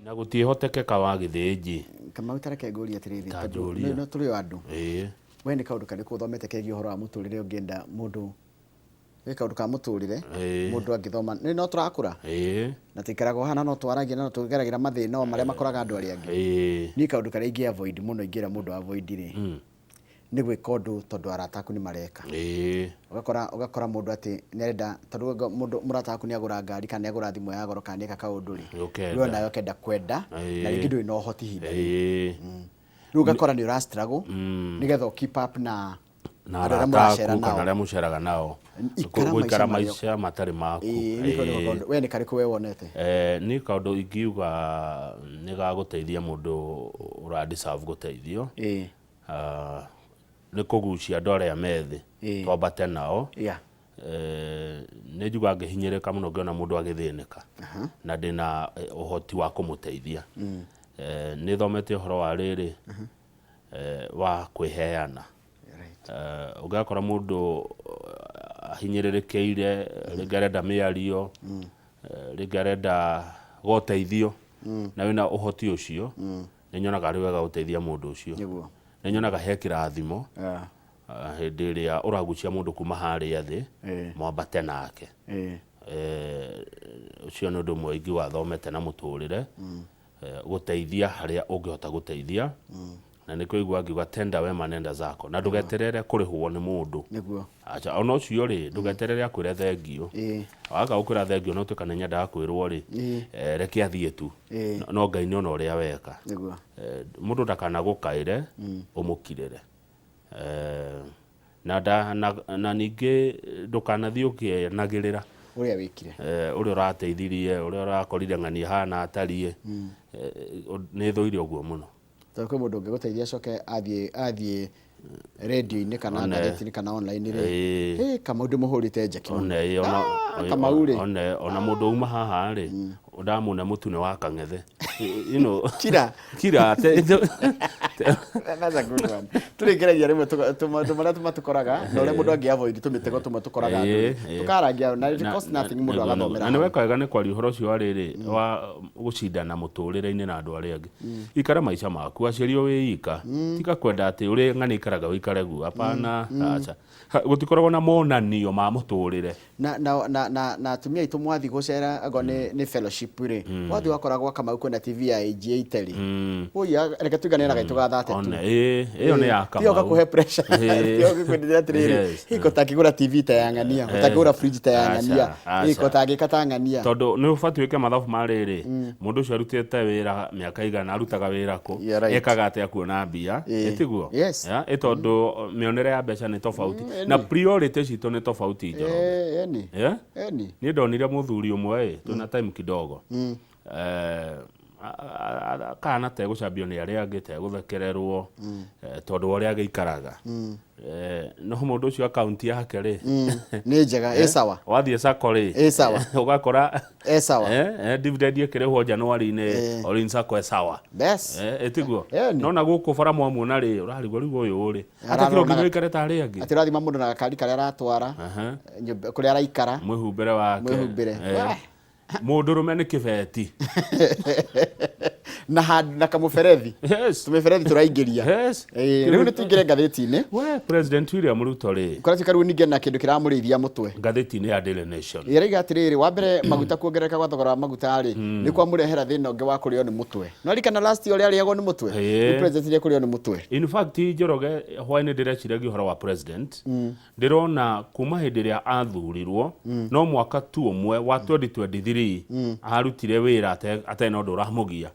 Na gũtiĩhotekeka wa gĩthĩnji. Kamau, ta reke ngũrie atĩrĩrĩ, Ta tondũ njũria. no tũrĩ o andũ. We nĩ kaũndũ karĩkũ ũthomete kegiĩ ũhoro wa mũtũrĩre ũngĩenda mũndũ, gwĩ kaũndũ ka mũtũrĩre mũndũ angĩthoma, nĩ no tũrakũra na tũikaraga o haha na no twaragia na no tũgeragĩra mathĩna o marĩa makoraga andũ arĩa angĩ. Niĩ kaũndũ karĩa ingĩ avoid mũno, ingĩra mũndũ avoid rĩ, nĩ gwĩka ũndũ tondũ arata aku nĩ mareka. Ũgakora mũndũ atĩ nĩ arenda, tondũ mũndũ mũrata waku nĩ agũra ngari kana nĩ agũra thimũ ya goro kana nĩ eka kaũndũ rĩ, Ũkenda. we onawe ũkenda kwenda na rĩngĩ ndũrĩ na ũhoti ihinda rĩu. Rĩu ũgakora nĩ ũra struggle nĩgetha ũ keep up na na andũ arĩa arata mũracera aku kana nao. arĩa mũceraga nao. Ikara Gũikara maica marĩa- maica matarĩ maku. Ĩĩ, nĩ kaũndũ, we nĩ karĩkũ we wonete? Niĩ kaũndũ ingiuga nĩ ga gũteithia mũndũ ũra deserve gũteithio, nĩ kũgucia andũ arĩa me thĩ twambate nao. Nĩ njugaga ngĩhinyĩrĩka mũno ngĩona mũndũ agĩthĩnĩka na ndĩna ũhoti wa kũmũteithia. Nĩ thomete ũhoro wa rĩrĩ, wa kwĩheana. Ũngĩgakora mũndũ ahinyĩrĩrĩkĩire, rĩngĩ arenda mĩario, rĩngĩ arenda goteithio, na wĩna ũhoti ũcio, nĩ nyonaga arĩ wega gũteithia mũndũ ũcio. Nĩ nyonaga he kĩrathimo hĩndĩ ĩrĩa ũragucia mũndũ kuma harĩa thĩ, mwambate nake. Ũcio nĩ ũndũ ũmwe ingiuga thomete na mũtũrĩre, gũteithia harĩa ũngĩhota gũteithia, na nĩkĩo ũiguaga ngiuga tenda wema nenda zako, na ndũgeterere kũrĩhwo nĩ mũndũ. Acha, ona ũcio rĩ, ndũgeterere akwĩre thengiũ. Waga gũkwĩra thengiũ na ũtuĩka nĩ nyendaga kwĩrwo rĩ, reke athiĩ tu. No Ngai nĩ ona ũrĩa weka. Mũndũ ndakanagũkaĩre, ũmũkirĩre. Na, nda, na, na ningĩ ndũkanathiĩ ũkĩanagĩrĩra ũrĩa wĩkire, ũrĩa ũrateithirie, ũrĩa ũrakorire ng'ani hana atariĩ. Nĩ thũire ũguo mũno. Tondũ kwĩ mũndũ ũngĩgũteithia acoke athiĩ radio-inĩ kana ngathĩti-inĩ kana online rĩ, "Hĩ, Kamau ndĩmũhũrĩte njeki mũno." One, ona, Ah, Kamau rĩ. One, ona mũndũ uma haha rĩ, ndamũne mũtu nĩ wa kang'ethe. You know, Kira. Kira. That's a good one. Tũrĩngĩragia rĩmwe maũndũ marĩa tũmatũkoraga na ũrĩa mũndũ angĩ avoid tũmĩtego tũmwe tũkoraga andũ. Tũkarangia na it costs nothing mũndũ agathomera Na nĩ hau. weka wega nĩ kwaria ũhoro ũcio wa rĩrĩ wa gũcindana mũtũrĩre-inĩ na andũ arĩa angĩ. Ikara maica maku, aciario wĩ ika. Tiga kwenda atĩ ũrĩa ng'ani ikaraga ũikare guo. Hapana, aca. Gũtikoragwo na monanio ma mũtũrĩre. Na atumia aitũ mwathiĩ gũcera angorwo nĩ fellowship rĩ, wathiĩ ũgakora gwa Kamau kwĩna TV ya inji 80 rĩ, ũi reke tũigane na gaitũ ga 32. One, ĩyo nĩ ya Tiga Kamau. ũgakũhe pressure. Tiga ũgĩkwendithia atĩrĩrĩ, hĩ ko ũtangĩgũra TV ta ya ng'ania, ũtangĩgũra fridge ta ya ng'ania, hĩ ko ũtangĩka ta ng'ania. Tondũ nĩ ũbatiĩ wĩke mathabu ma rĩrĩ, mũndũ ũcio arutĩte wĩra mĩaka igana, arutaga wĩra kũ, You're right. ekaga atĩa kuona mbia, ĩtiguo? Yes. Yeah, ĩ tondũ mĩonere ya mbeca nĩ tofauti na priority citũ nĩ tofauti, Njoroge. Eni. Yeah? Eni. Niĩ ndonire mũthuri ũmwe ĩ, twĩna time kidogo, kana tegũcambio nĩ arĩa angĩ, tegũthekererwo, tondũ wa ũrĩa agĩikaraga. No mũndũ ũcio akaunti yake rĩ, Nĩ njega, ĩ sawa. Wathiĩ sacco rĩ, Ĩ sawa. ũgakora Ĩ sawa. Dividend ĩkĩrĩhwo January-inĩ, Orin Sacco ĩ sawa. Bes. Ĩtiguo? Eni. No na gũkũ bara mwamuona rĩ, ũrarigwo rĩu ũyũ rĩ Ararora atakĩrwo nginya ũikare ta arĩa angĩ. Atĩ ũrathima mũndũ na gakari karĩa aratwara, nyũmba kũrĩa araikara. Mwĩhumbĩre wake. Mwĩhumbĩre. Weh. Mũndũrũme nĩ kĩbeti. Na handũ na kamũberethi. Tũmĩberethi tũraingĩria. Rĩu nĩ tũingĩre ngathĩti-inĩ. We President William Ruto rĩ, Kũratuĩka rĩu ningĩ na kĩndũ kĩramũrĩithia mũtwe. Ngathĩti-inĩ ya Daily Nation. Ĩraiga atĩrĩrĩ, wa mbere maguta, kuongerereka gwa thogora wa maguta rĩ, nĩ kwamũrehera thĩna ũngĩ wa kũrĩo nĩ mũtwe. No ririkana last year ũrĩa arĩagwo nĩ mũtwe? Rĩu president nĩ ekũrĩo nĩ mũtwe. In fact, Njoroge, hwaĩ-inĩ ndĩreciragia ũhoro wa president. Ndĩrona kuma hĩndĩ ĩrĩa athurirwo, no mwaka tu ũmwe wa 2023 arutire wĩra atarĩ na ũndũ ũramũgia.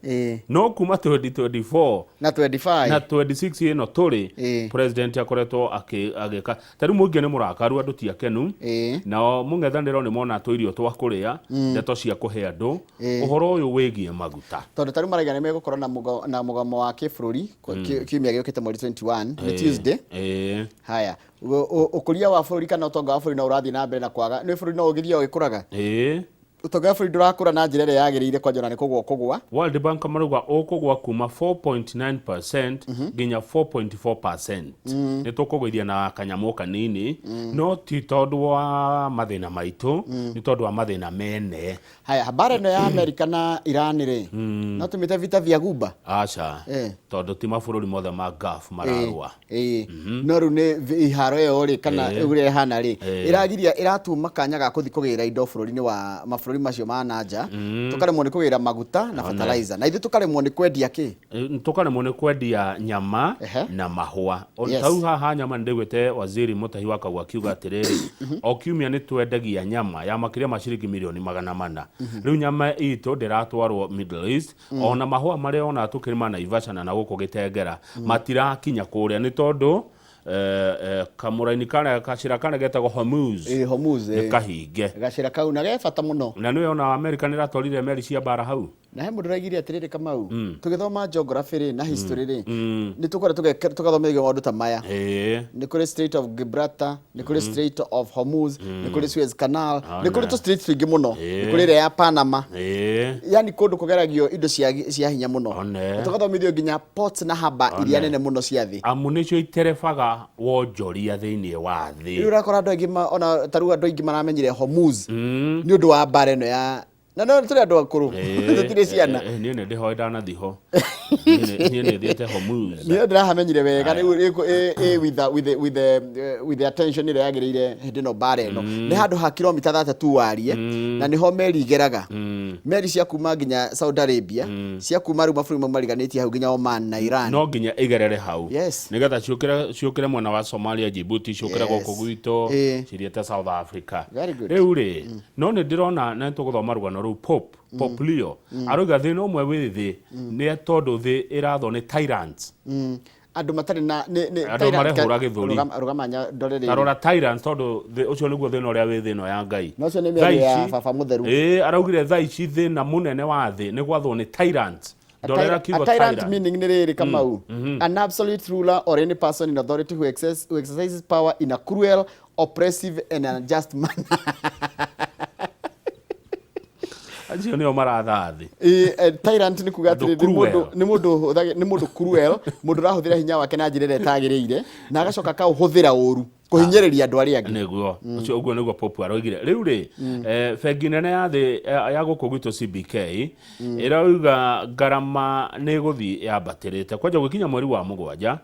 No kuma 2024 na 25 na 26 ĩno tũrĩ, president akoretwo agĩka ta rĩu mũingĩ nĩ mũrakaru, andũ ti akenu. Nao mũng'ethanĩro nĩ mona tũirio twa kũrĩa, ndeto cia kũhe andũ ũhoro ũyũ wĩgiĩ maguta. Tondũ tarĩu maraiga nĩ megũkorwo na mũgomo wa kĩbũrũri kiumia gĩũkĩte mweri 21, nĩ Tuesday. Haya, ũkũria wa bũrũri kana ũtonga wa bũrũri no ũrathiĩ na mbere na kwaga, nĩ bũrũri no ũgĩthiĩ ũgĩkũraga. Ũtonga wa bũrũri ndũrakũra na njĩra ĩrĩa yagĩrĩire kwanja ona nĩ kũgwa ũkũgwa. World Bank marauga ũkũgwa kuma 4.9% nginya 4.4%. Nĩ tũkũgũithia na kanyamũ kanini, no ti tondũ wa mathĩna maitũ, nĩ tondũ wa mathĩna mene. Haya, mbara ĩno ya Amerika na Iran rĩ, no tũmĩte vita vya Ghuba? Aca, tondũ ti mabũrũri mothe ma Gulf mararũa. Ĩĩ. No rĩu nĩ iharo ĩyo rĩ, kana ũrĩa ĩhana rĩ, ĩragiria ĩratuma kanya ga kũthi kũgĩra indo bũrũri-inĩ wa mabũrũri macio ma na nja, tũkaremwo nĩ kũgĩra maguta na fertilizer. Na ithuĩ tũkaremwo nĩ kwendia kĩ? Tũkaremwo nĩ kwendia nyama na mahũa. Ta rĩu haha nyama nĩ ndĩguĩte waziri Mutahi wa Kagwe akiuga atĩrĩrĩ, o kiumia nĩ twendagia nyama ya makĩria ma ciringi mirioni 400. Rĩu nyama itũ ndĩratwarwo Middle East, ona mahũa marĩa ona tũkĩrĩma Naivasha na gũkũ Gĩtengera matirakinya kũrĩa nĩ tondũ kamũraini karĩa gacĩra karĩa getagwo Hormuz Hormuz, nĩ kahinge. Gacĩra kau na ge bata mũno. Na nĩwe ona Amerika nĩ ĩratwarire meri cia mbara hau. Na he mũndũ ũraigire atĩrĩrĩ Kamau, tũgĩthoma geography rĩ na history rĩ, nĩ tũkwenda tũgathomithio maũndũ ta maya. Nĩ kũrĩ Strait of Gibraltar, nĩ kũrĩ Strait of Hormuz, nĩ kũrĩ Suez Canal, nĩ kũrĩ tũ strait tũingĩ mũno, nĩ kũrĩ ĩrĩa ya Panama. Yani kũndũ kũgeragio indo cia hinya mũno. Na tũgathomithio nginya ports na harbour iria nene mũno cia thĩ. Amu nĩcio iterebaga wonjoria thĩinĩ wa thĩ. Rĩu ũrakora andũ aingĩ ona ta rĩu andũ aingĩ maramenyire Hormuz nĩ ũndũ wa mbara ĩno ya na no tũrĩ andũ akũrũ tũtirĩ ciana. Niĩ nĩ ndĩhoe ndanathiĩ ho. Niĩ nĩ thiĩte Hormuz. Niĩ ndĩrahamenyire wega rĩu ĩ with the attention ĩrĩa yagĩrĩire hĩndĩ ĩno mbara ĩno. Nĩ handũ ha kilomita 32 wariĩ na nĩho meri igeraga. Meri cia kuma nginya Saudi Arabia, cia kuma rĩu mabũrũri mau mariganĩtie hau nginya Oman na Iran. No nginya igerere hau. Nĩgetha ciũkĩre mwena wa Somalia, Djibouti, ciũkĩre gũkũ gwitũ, cithiĩte South Africa. Very good. Rĩu rĩ, no nĩ ndĩrona na nĩtũgũthoma rũgano rũu Pope, Pope Leo arauga thĩna ũmwe wĩ thĩ nĩ tondũ thĩ ĩrathwo nĩ tyrants. Andũ matarĩ na nĩ nĩ Andũ tyrant marehũra gĩthũri. Rũgama rũgama nya ndore rĩrĩ. Ta rora tyrants tondũ thĩ ũcio nĩguo thĩna ũrĩa wĩ thĩ ĩno ya Ngai. Na ũcio nĩ mĩario ya baba mũtheru. Ĩĩ araugire thaa ici thĩna mũnene wa thĩ nĩ gwathwo nĩ tyrants. Ndorera kiugo A tyrant tyrant. Meaning nĩ rĩrĩ Kamau. An absolute ruler or any person in authority who exercises power in a cruel, oppressive and unjust manner. Acio nĩo maratha thĩ. Ĩĩ, tyrant nĩ kuga Andũ atĩrĩrĩ, nĩ mũndũ cruel. nĩ mũndũ cruel, mũndũ ũrahũthĩra hinya wake na njĩra ĩrĩa ĩtagĩrĩire na agacoka akaũhũthĩra ũru kũhinyĩrĩria andũ arĩa angĩ. Nĩguo ũcio ũguo nĩguo Pope aroigire. Rĩu rĩ, bengi nene ya thĩ ya gũkũ gwitũ CBK ĩrauga ngarama nĩ ĩgũthiĩ yambatĩrĩte kwanja gũkinya mweri wa 7,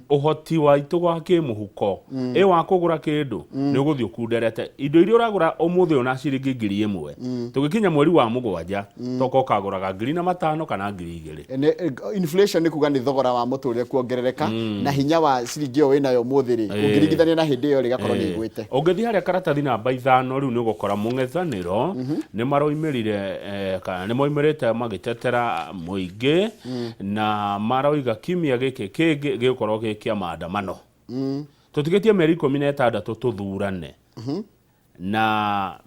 ũhoti waitũ wa kĩmũhuko ĩ wa kũgũra kĩndũ nĩ ũgũthiĩ ũkunderete. Indo iria ũragũra ũmũthĩ ũyũ na ciringi 1000, tũgĩkinya mweri wa 7 toka ũkagũraga 1005 kana 2000. Inflation nĩ kuga nĩ thogora wa mũtũrĩre kuongerereka na hinya wa ciringi ĩyo wĩnayo ũmũthĩ rĩ, ũngĩringithania na hĩndĩ ĩyo rĩ, ĩgakorwo nĩ ĩgwĩte. Ũngĩthiĩ harĩa karatathi namba 5 rĩu nĩ ũgũkora mũng'ethanĩro nĩ maroimĩrire kana nĩ moimĩrĩte magĩtetera mũingĩ na maroiga kiumia gĩkĩ kĩngĩ gĩgũkorwo gĩ kĩa maandamano. Tũtigĩtie mĩeri 16 tũthurane na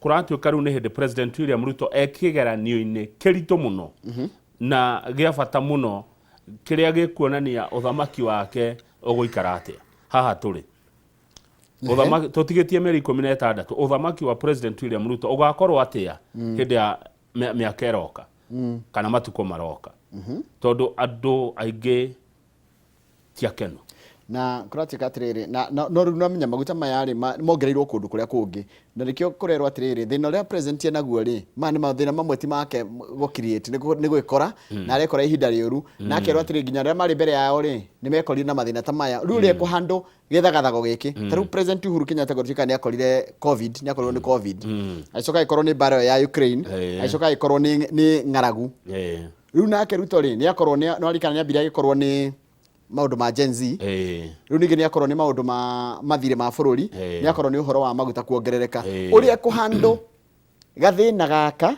kũratuĩka rĩu nĩ hĩndĩ President William Ruto e kĩgeranio-inĩ kĩritũ mũno na gĩa bata mũno kĩrĩa gĩkuonania ũthamaki wake ũgũikara atĩa. Haha tũrĩ ũthamaki tũtigĩtie mĩeri 16, ũthamaki wa President William Ruto ũgakorwo atĩa hĩndĩ ya mĩaka ĩroka kana matukũ maroka, tondũ andũ aingĩ ti akenu. Na kũratuĩka atĩrĩrĩ na no rĩu namenya maguta maya rĩ mongereirwo kũndũ kũrĩa kũngĩ na nĩkĩo kũrerwo atĩrĩrĩ thĩna ũrĩa president enaguo rĩ, maya nĩ mathĩna mamwe ti make gũ create, nĩ gwĩkora na arekora ihinda rĩũru na akerwo atĩrĩ nginya arĩa marĩ mbere yao rĩ nĩ mekorire na mathĩna ta maya. Rĩu ũrĩa ekũhandle gĩthagathago gĩkĩ, ta rĩu President Uhuru Kenyatta gũtuĩka nĩ akorire COVID, nĩ akorirwo nĩ COVID, agĩcoka agĩkorwo nĩ mbara ĩyo ya Ukraine, agĩcoka agĩkorwo nĩ ng'aragu. Rĩu nake Ruto rĩ nĩ akorwo nĩ no arikana nĩ ambire agĩkorwo nĩ maũndũ ma Gen Z, rĩu ningĩ nĩ akorwo nĩ maũndũ ma mathirĩ ma bũrũri, nĩ akorwo nĩ ũhoro wa maguta kuongerereka. Ũrĩa ekũhandle gathĩna gaka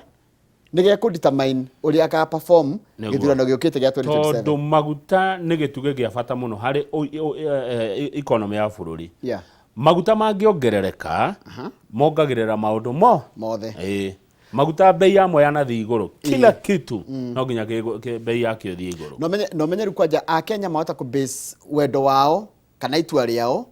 nĩ gekũ determine ũrĩa aka perform gĩthurano gĩũkĩte gĩa 2027. Tondũ maguta nĩ gĩtugĩ gĩa bata mũno harĩ economy ya bũrũri. Maguta mangĩongerereka mongagĩrĩra maũndũ mo mothe. Ĩĩ. Maguta bei yamo yanathiĩ igũrũ, kila kitu no nginya bei yakĩo ĩthiĩ igũrũ. Na ũmenye rĩu kwanja Akenya mahota kũ base wendo wao kana itua rĩao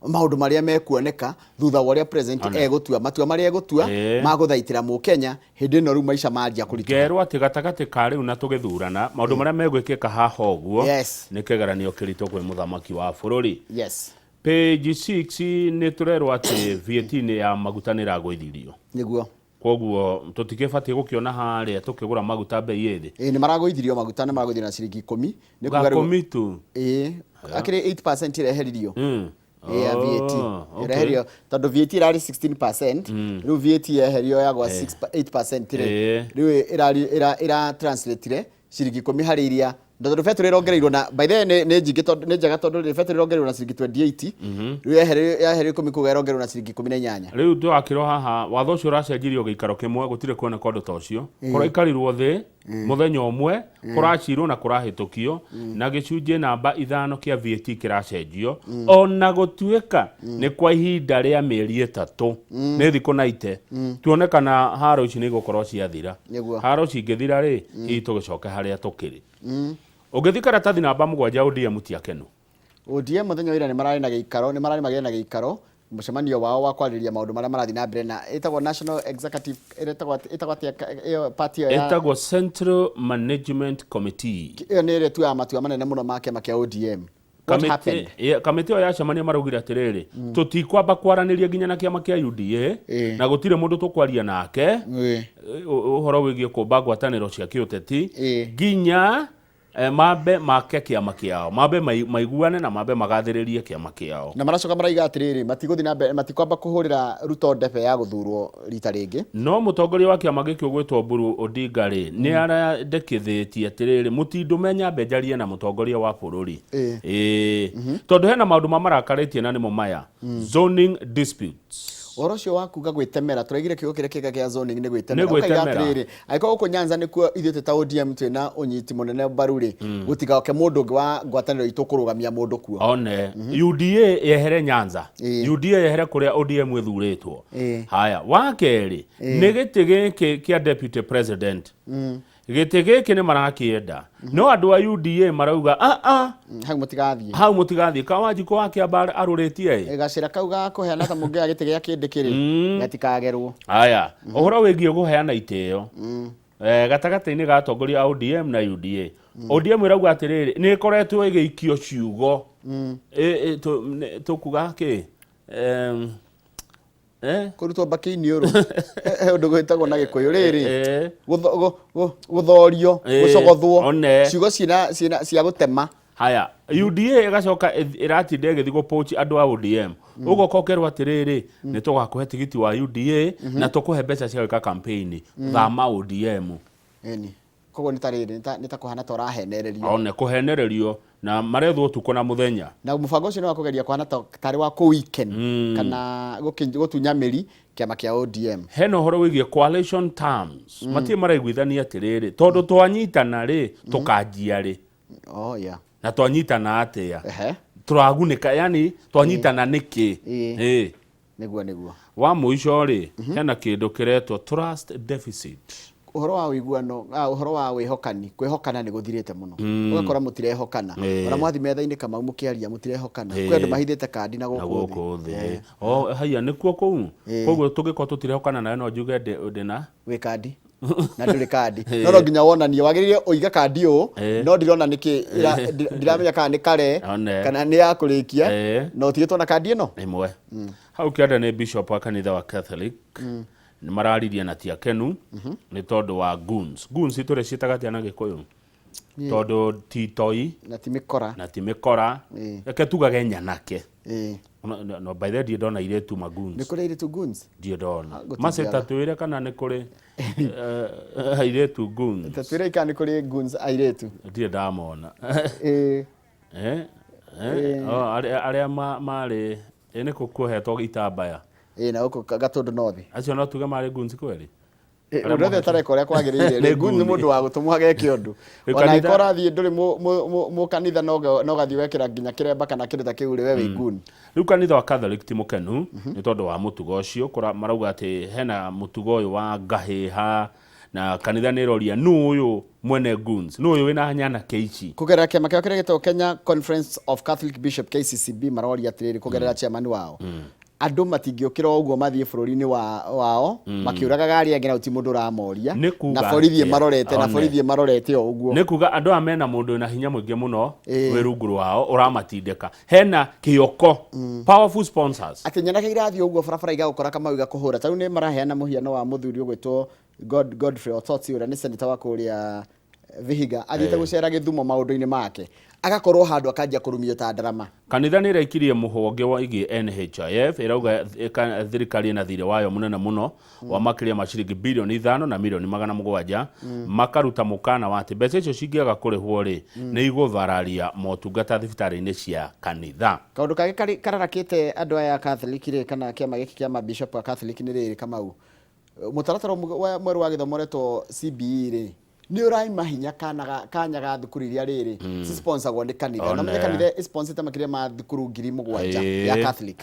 Maũndũ marĩa mekuoneka thutha wa ũrĩa president egũtua matua marĩa egũtua ma gũthaitĩra mũkenya hĩndĩ ĩno rĩu maica manjia kũritũha. Ngerwo atĩ gatagatĩ ka rĩu na tũgĩthurana, maũndũ marĩa megwĩkĩka haha ũguo nĩ kĩgeranio kĩritũ kwĩ mũthamaki wa bũrũri. Page 6 nĩ tũrerwo atĩ VAT nĩ ya maguta nĩ ĩragũithirio. Nĩguo. Kwoguo tũtikĩbatiĩ gũkĩona harĩa tũkĩgũra maguta mbei ĩ thĩ? Ĩĩ nĩ maragũithirio maguta nĩ maragũithirio na ciringi ikũmi. Nĩ kuga rĩu. Gakũmi tu? Ĩĩ. Akĩrĩ 8% ĩreheririo. Ĩĩ ya VAT. Ĩreherio tondũ VAT ĩrarĩ 16%, rĩu VAT yeherio yagwa 8% rĩ, rĩu ĩrarĩ ĩra translate ciringi ikũmi harĩ iria tondũ betũrũ ĩrongereirwo na by the way nĩ nĩ njingĩ tondũ nĩ njega tondũ rĩ betũrũ ĩrongereirwo na ciringi 28 rĩu yeherio yeherio ikũmi kuga ĩrongereirwo na ciringi ikũmi na inyanya. Rĩu tũrakĩrwo haha watho ũcio ũracenjirio gĩikaro kĩmwe gũtirĩ kuoneka ũndũ ta ũcio. Kũraikarirwo thĩ mũthenya ũmwe kũracirwo na kũrahĩtũkio na gĩcunjĩ namba ithano kĩa VAT kĩracenjio ona gũtuĩka nĩ kwa ihinda rĩa mĩeri ĩtatũ nĩ thikũ na ite tuone kana haro ici nĩ igũkorwo ciathira. Nĩguo. Haro cingĩthira rĩ, hihi tũgĩcoke harĩa tũkĩrĩ. Ũngĩthiĩ karatathi namba mũgwanja ODM ti akenu. ODM mũthenya wa ira nĩ mararĩ na gĩikaro nĩ mararĩ magĩe na gĩikaro mũcemanio wao wa kwarĩrĩria maũndũ marĩa marathiĩ na mbere na ĩtagwo National Executive ĩtagwo ĩtagwo atĩa ĩyo party ĩyo ya Ĩtagwo Central Management Committee. Ĩyo nĩ ĩrĩa ĩtuaga matua manene mũno ma kĩama kĩa ODM. What Kamĩtĩ happened? Kamĩtĩ ĩyo yacemania maraugire atĩrĩrĩ, tũtikwamba kwaranĩria nginya na kĩama kĩa UDA na gũtirĩ mũndũ tũkwaria nake ũhoro wĩgiĩ kũmba ngwatanĩro cia kĩũteti nginya mambe make kĩama kĩao, mambe maiguane na mambe magathĩrĩrie kĩama kĩao. Na maracoka maraiga atĩrĩrĩ, matigũthiĩ na mbere, matikwamba kũhũrĩra Ruto ndebe ya gũthurwo rita rĩngĩ. No mũtongoria wa kĩama gĩkĩ ũgwĩtwo Oburu Odinga rĩ, nĩ arendekithĩtie atĩrĩrĩ, mũtindũme nyambe njarie na mũtongoria wa bũrũri. Ĩĩ. Tondũ hena maũndũ mamarakarĩtie na nĩmo maya, zoning disputes. Ũhoro ũcio wa kuga gwĩtemera, tũraigire kiugo kĩrĩa kĩega kĩa zoning nĩ gwĩtemera. Nĩ Ũkaiga gwĩtemera. atĩrĩrĩ, angĩkorwo gũkũ Nyanza nĩkuo ithuĩ twĩ ta ODM twĩna ũnyiti mũnene mbaru rĩ, gũtigoke mũndũ ũngĩ wa ngwatanĩro itũ kũrũgamia mũndũ kuo. One, UDA yehere Nyanza, UDA yehere kũrĩa ODM ĩthurĩtwo. Haya, wa kerĩ, nĩ gĩtĩ gĩkĩ kĩa deputy president. Gĩtĩ gĩkĩ nĩ marakĩenda no andũ a UDA marauga a a Hau mũtigathiĩ. Hau mũtigathiĩ. Kawanjikũ wa Kĩamba arũrĩtie ĩ Gacĩra kau ga kũheana ta mũngĩoya gĩtĩ gĩa kĩndĩ kĩrĩ gatikagerwo. Aya, ũhoro wĩgiĩ kũheana itĩo gatagatĩ-inĩ ga atongoria a ODM na UDA, ODM ĩrauga atĩrĩrĩ, nĩ ĩkoretwo ĩgĩikio ciugo. Tũkuga kĩ? Kũrutwo mbakĩ iniũrũ he ũndũ gwĩtagwo na Gĩkũyũ rĩrĩ gũthorio, gũcogothwo One. Ciugo ciĩna ciĩna cia gũtema. Haya, UDA ĩgacoka ĩratinda ĩgĩthiĩ gũpũchi andũ a ODM, ũgoka ũkerwo atĩrĩrĩ, nĩ tũgakũhe tigiti wa UDA na tũkũhe mbeca cia gwĩka campaign, thama ODM. Ĩni koguo nĩ ta rĩrĩ nĩ ta kũhana ta ũrahenererio. One, kũhenererio na marethwo ũtukũ na mũthenya. Na mũbango ũcio nĩ wa kũgeria kũhana ta tarĩ wa kũ weaken kana gũtunya mĩri kĩama kĩa ODM. Hena ũhoro wĩgiĩ coalition terms, matirĩ maraiguithania atĩrĩrĩ, tondũ twanyitana rĩ, tũkanjia rĩ? Oh, yeah. Na twanyitana atĩa? Tũragunĩka, yani twanyitana nĩkĩ? Nĩguo, nĩguo. Wa mũico rĩ, hena kĩndũ kĩretwo trust deficit. Ũhoro wa ũiguano, ũhoro wa wĩhokani, kwĩhokana nĩ gũthirĩte mũno. Ũgakora mũtirehokana. Ona mwathiĩ metha-inĩ Kamau mũkĩaria mũtirehokana. Kwĩ andũ mahithĩte kandi na Na gũkũ gũkũ thĩ. Thĩ. Oh, haiya, nĩkuo kũu. Koguo tũngĩkorwo tũtirehokana nawe no njuge ndĩ na Wĩ kandi na ndũrĩ kandi, no no nginya wonanie wagĩrĩire ũige kandi ũũ. No ndirona nĩkĩ ndiramenya kana nĩ kare One. kana nĩ ya kũrĩkia no ũtigĩtwo na kandi ĩno. Ĩmwe hau kĩanda nĩ bishop wa kanitha wa Catholic nĩ mararirie na ti akenu nĩ tondũ wa goons. Goons tũrĩ ciĩtaga atĩa na Gĩkũyũ? Tondũ ti toi na ti mĩkora. Na ti mĩkora. Reke tugage nyanake. No, by the way ndirĩ ndona airĩtu ma goons. Nĩ kũrĩ airĩtu goons? Ndirĩ ndona. Gũtingĩaga. Maceta twĩre kana nĩ kũrĩ airĩtu goons. Ta twĩre kana nĩ kũrĩ goons airĩtu. Ndirĩ ndamona. Oh, arĩa marĩ nĩ kuohetwo itambaya. Ĩĩ, na gũkũ Gatũndũ North. Acio no tuge marĩ goons kweri? Mũndũ wothe ũtareka ũrĩa kwagĩrĩire Nĩ rĩ, goon nĩ goon. Mũndũ wa gũtũmwo ageke ũndũ. Rĩu Ona kanitha angĩkorwo ũrathiĩ ndũrĩ mũkanitha no ũgathiĩ ũgekĩra nginya kĩremba kana kĩndũ ta kĩu rĩ, we wĩ goon. Rĩu kanitha wa Catholic ti mũkenu nĩ tondũ wa mũtugo ũcio. Marauga atĩ hena mũtugo ũyũ wa ngahĩha Na kanitha nĩ ĩroria nũ ũyũ mwene goons, nũ ũyũ wĩna nyanake ici. Kũgerera kĩama kĩao kĩrĩa gĩtagwo Kenya Conference of Catholic Bishop KCCB maroria atĩrĩrĩ kũgerera chairman wao andũ matingĩũkĩra o ũguo mathiĩ bũrũri-inĩ wa, wao makĩũragaga arĩa angĩ na gũtirĩ mũndũ ũramoria. Nĩ kuga Na borithi atĩa? ĩmarorete na One. borithi ĩmarorete o ũguo. Nĩ kuga andũ aya mena mũndũ wĩna hinya mũingĩ mũno Ĩĩ. wĩ rungu rwao ũramatindĩka. Hena kĩoko, powerful sponsors. Atĩ nyanake irathiĩ ũguo barabara igagũkora Kamau igakũhũra. Ta rĩu nĩ maraheana mũhiano wa mũthuri ũgwĩtwo God, Godfrey Ototsi ũrĩa nĩ senator wa kũrĩa Vihiga athiĩte gũcera Gĩthumo maũndũ-inĩ make agakorwo handũ akanjia kũrumio ta ndarama. Kanitha nĩ ĩraikirie mũhwa ũngĩ wĩgiĩ NHIF ĩrauga thirikari ĩna thirĩ wayo mũnene mũno wa makĩria ma ciringi birioni 5 na mirioni 700, makaruta mũkana wa atĩ mbeca icio cingĩaga kũrĩhwo rĩ, nĩ igũthararia motungata thibitarĩ-inĩ cia kanitha. Kaũndũ kangĩ kararakĩte andũ aya a Catholic rĩ, kana kĩama gĩkĩ kĩa mabishop a Catholic nĩ rĩrĩ Kamau, mũtaratara mwerũ wa gĩthomo ũretwo CBE rĩ, nĩ ũraima hinya kana kanya ga thukuru iria rĩrĩ cisponsagwo nĩ kanitha. Na One. kanitha ĩsponsĩte makĩria ma thukuru 7,000 ya Catholic.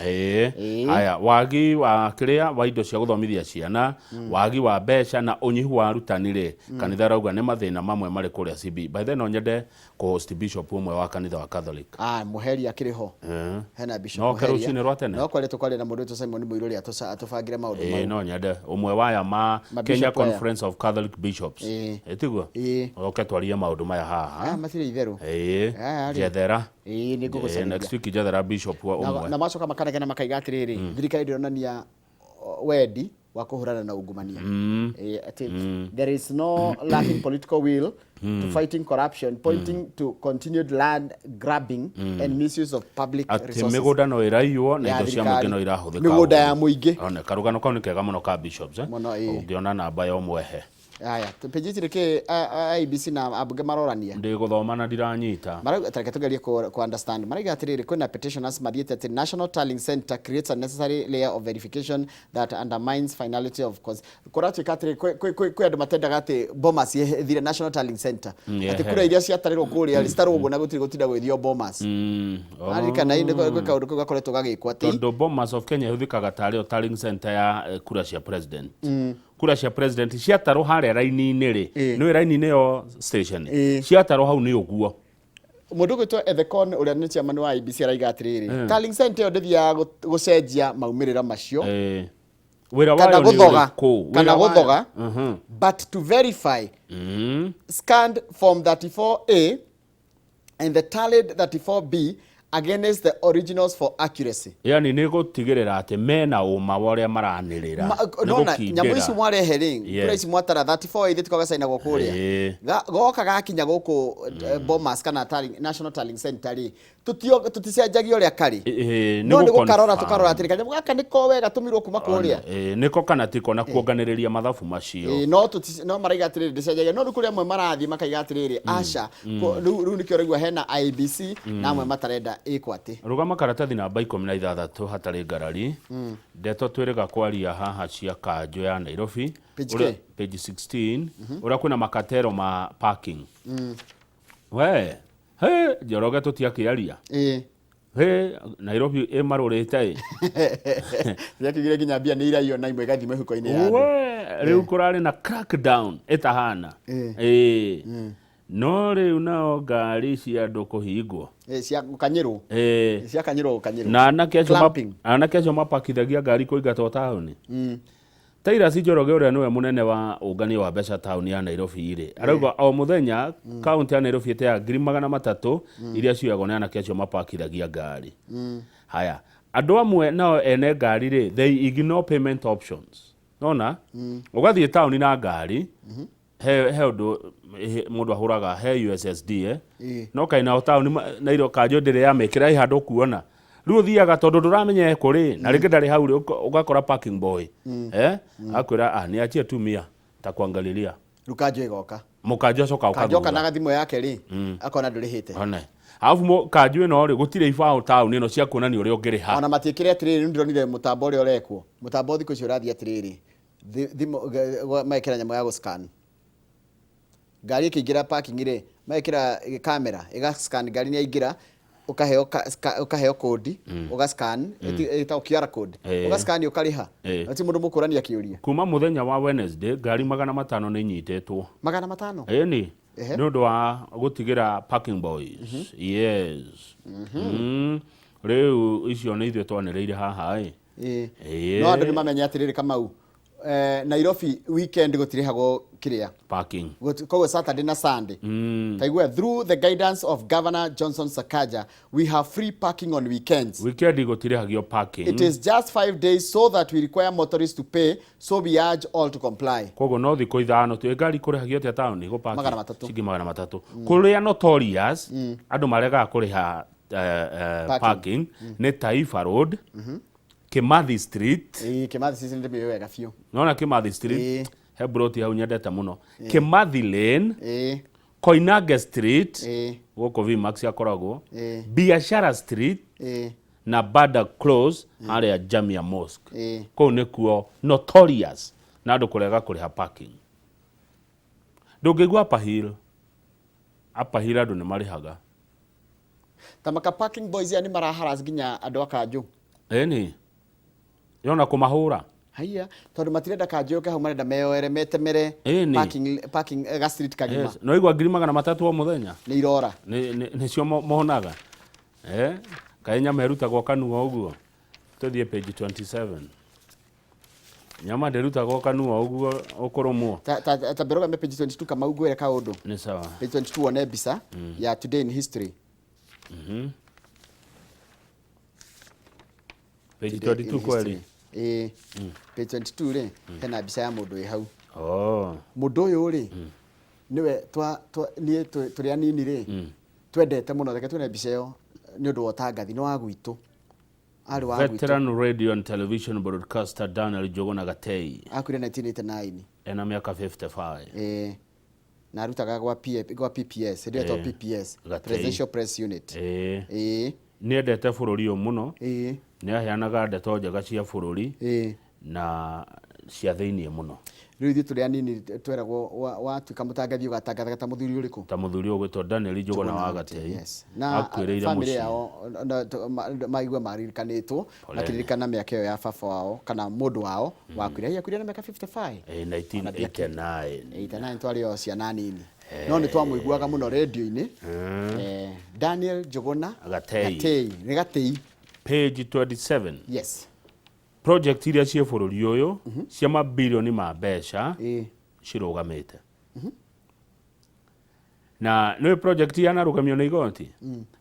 Haya, wagi wa kĩrĩa wa indo cia gũthomithia ciana, wagi wa mbeca na ũnyihu wa arutani rĩ, kanitha rauga nĩ mathĩna mamwe marĩ kũrĩa CBE. By the way, no nyende kũ-host bishop ũmwe wa kanitha wa Catholic. Ah, Muheria akĩrĩ ho. Hena Bishop No oke Muheria. rũcinĩ rwa tene? No kware tũkwaria na mũndũ wĩtwo Simon Mũirũ ũrĩa atũbangĩre maũndũ mau. No nyende ũmwe waya ma Ma Kenya bishop aya. Conference of Catholic Bishops. Tiguo? Oke twarie maũndũ maya haha. Ah, matirĩ itherũ. Aya rĩ. Njethera. Nĩ ngũgũcarĩria. Next week njethera bishop wa Na ũmwe. Na macoka makanegena makaiga atĩrĩrĩ, thirikari ndĩronania wendi wa kũhũrana na ungumania. Atĩ there is no lacking political will to fighting corruption, pointing to continued land grabbing and misuse of public Atĩ resources. mĩgũnda no ĩraiywo na Ya indo cia mũingĩ thirikari. no irahũthĩka Mĩgũnda ya ũru. mũingĩ. One, karũgano kau nĩ kega mũno ka bishops, eh? Mũno, ĩĩ. Ũngĩona namba ya ũmwehe. Aya, page ici nĩkĩ IEBC na ambunge marorania? Ndĩgũthoma na ndiranyita. Marauga, tareke tugerie ku understand. Marauga atĩrĩrĩ, kwĩna petitioners mathiĩte atĩ National Tallying Center creates a necessary layer of verification that undermines finality of cause. Kũratuĩka atĩrĩrĩ, kwĩ andũ matendaga atĩ Bomas ĩthire National Tallying Center. Atĩ kura iria ciatarĩrwo kũrĩa rĩ, citarwo ũguo na gũtirĩ gũtinda gwĩthio Bomas. Aririkana ĩ, kwĩ kaũndũ kau gakoretwo gagĩkwo atĩ Tondũ Bomas of Kenya ĩhũthĩkaga tarĩ yo tallying center ya kura cia president. Kura cia president ciatarwo harĩa raini-inĩ rĩ, nĩũĩ raini-inĩ ĩyo station, ciatarwo hau nĩ ũguo. Mũndũ ũgwĩtwo Ethekon ũrĩa nĩ chairman wa IEBC araiga atĩrĩrĩ, tallying center ĩyo ndĩthiaga gũcenjia maumĩrĩra macio. Wĩra Kana wayo nĩ gũthoga, ũrĩkũ? kana Wĩra wayo- gũthoga, but to verify scanned form 34A and the tallied 34B against the originals for accuracy. Yani nĩ gũtigĩrĩra atĩ mena ũma wa ũrĩa maranĩrĩra. Nĩ Nona, gũkindĩra. nyamũ ici mwarehe rĩ, kura ici mwatara 34 ithe tũkagacainagwo kũrĩa. Goka gakinya gũkũ, Bomas kana National Tallying Center rĩ, tũticenjagia ũrĩa karĩ. Nĩ No nĩ gũkarora gũ-confirm. tũkarora atĩrĩ, kanyamũ gaka nĩko wega tũmirwo kuma kũrĩa. Nĩko kana tiko na kuonganĩrĩria mathabu macio. No no maraiga atĩrĩrĩ ndĩcenjagia, no rĩu kũrĩ amwe marathiĩ makaiga atĩrĩrĩ, aca, rĩu nĩkĩo ũraigua hena IEBC na amwe matarenda ĩkwo atĩ. Rũgama karatathi namba 16 hatarĩ ngarari. Ndeto twĩrĩga kwaria haha cia kanjũ ya Nairobi. Page Ũrĩa K? Page 16, ũrĩa kwĩna makatero ma parking. We, he, Njoroge tũtiakĩaria. He, Nairobi ĩmarũrĩte ĩ. Tũtiakĩugire nginya mbia nĩ iraiywo na imwe igathiĩ mĩhuko-inĩ ya andũ. We, rĩu kũrarĩ na crackdown ĩtahana. No rĩu nao ngari cia andũ kũhingwo. Cia gũkanyĩrwo. Cia kanyĩrwo gũkanyĩrwo. Na Clamping. anake acio mapakithagia ngari kũingatwo taũni. Tirus Njoroge ũrĩa nĩwe mũnene wa ũngania wa mbeca taũni ya Nairobi rĩ, arauga o mũthenya kaunti ya Nairobi ĩteaga ngiri magana matatũ iria cioyagwo nĩ anake acio mapakithagia ngari. Haya, andũ amwe nao ene ngari rĩ, they ignore payment options. Nona? Ũgathiĩ taũni na ngari, he ũndũ mũndũ ahũraga, he USSD, No kaĩ nao taũni Nairobi kanjũ ndĩrĩ yamĩkĩra ĩ handũ ũkuona. Rĩu ũthiaga tondũ ndũramenya ekũ rĩ, na rĩngĩ ndarĩ hau rĩ, ũgakora parking boy. Akwĩra, niachie tu mia, takuangalilia. Rĩu kanjũ ĩgoka. Mũkanjũ acoka Kanjũ oka ũkathura. na gathimũ yake rĩ, akona ndũrĩhĩte. One. Alafu kanjũ ĩno rĩ, gũtirĩ ibaũ taũni ĩno cia kuonania ũrĩa ũngĩrĩha. Ona matiĩkĩre atĩrĩrĩ, rĩu ndĩronire mũtambo ũrĩa ũrekwo. Mũtambo thikũ ici ũrathiĩ atĩrĩrĩ, thimũ, mekĩra nyamũ ya gũ-scan. Ngari ĩkĩingĩra parking rĩ, mekĩra kamera, ĩga-scan ngari nĩ yaingĩra, Ũkaheo ũkaheo kodi, ũgascan, ĩtagwo QR code. Ũgascan ũkarĩha. Na ti mũndũ mũkũrania kĩũria. Kuma mũthenya wa Wednesday, ngari 500 nĩ inyitĩtwo. 500? Ĩni. Nĩ ũndũ wa gũtigĩra parking boys. Yes. Rĩu icio nĩ ithuĩ twanĩrĩire haha ĩ. No andũ nĩ mamenye atĩrĩrĩ, Kamau, Nairobi weekend gũtirĩhagwo kĩrĩa parking. Koguo Saturday na Sunday. Taigua, through the guidance of Governor Johnson Sakaja, we have free parking on weekends. Weekend gũtirĩhagio parking. It is just 5 days so that we require motorists to pay, so we urge all to comply. Koguo no thikũ 5 tu. Ĩ ngari kũrĩhagio atĩa taũni gũpark? 300. Ciringi 300. Kũrĩa notorious andũ maregaga kũrĩha parking. Parking nĩ Taifa Road, Kimathi Street. Ĩĩ, Kimathi Street nĩ ndĩmĩũĩ wega biũ. Nona Kimathi Street, he broti hau nyendete mũno. Kimathi Lane, Koinange Street, gũkũ Vmax akoragwo, Biashara Street na Bada Close harĩa Jamia Mosque. Kũu nĩkuo notorious na andũ kũrega kũrĩha parking. Ndũngĩigua Upper Hill. Upper Hill andũ nĩ marĩhaga. Ta maka parking boys aya nĩ maraharas nginya andũ a kanjũ. Ĩni, yona kũmahũra. Haiya, tondũ matirenda kanjũ yũke hau, marenda meyoere metemere. Parking ga street kagima. Yes. No igua 300,000 o mũthenya. Nĩ irora. Nĩcio monaga. Kaĩ nyama ĩrutagwo kanua ũguo? Tũthiĩ page 27. Nyama ndĩrutagwo kanua ũguo ũkũrũmwo. Ta mbere ũgame page 22, Kamau, ngwĩre kaũndũ. Nĩ sawa. Page 22 wone mbica ya today in history. Page Today in 22 kweli? history. Ĩĩ, page 22 rĩ, hena mbica ya mũndũ wĩ hau. Oh. Mũndũ ũyũ rĩ, nĩwe niĩ tũrĩ anini rĩ twendete mũno. Reke tuone mbica ĩyo nĩ ũndũ wa ũtangathi. Nĩ wa gwitũ, arĩ wa gwitũ. Veteran radio and television broadcaster Daniel Njuguna Gatei. Akuire 1989. Ena mĩaka 55. Ĩĩ, na arutaga gwa PPS, hĩndĩ ĩyo ĩtagwo PPS. Gatei. Presidential Press Unit. Nĩ endete bũrũri ũyũ mũno. Nĩ aheanaga ndeto njega cia bũrũri na cia thĩiniĩ mũno. Rĩu ithuĩ tũrĩ anini tweragwo watuĩka mũtangathi ũgatangathaga ta mũthuri ũrĩkũ? Ta mũthuri ũyũ ũgwĩtwo Daniel Njuguna wa Gatei. Yes. Na akuĩrĩire family mũciĩ. yao maigue maririkanĩtwo. Poleni. Makĩririkana mĩaka ĩyo ya baba wao kana mũndũ wao wakuire. Hihi akuire na mĩaka 55? 1989. 89, twarĩ o ciana nini, no nĩ twamũiguaga mũno rĩndio-inĩ. Daniel Njuguna Gatei. Gatei nĩ Gatei. Page 27. Yes. Project iria ciĩ bũrũri ũyũ cia mabirioni ma mbeca cirũgamĩte, na nĩ project yanarũgamio nĩ igoti,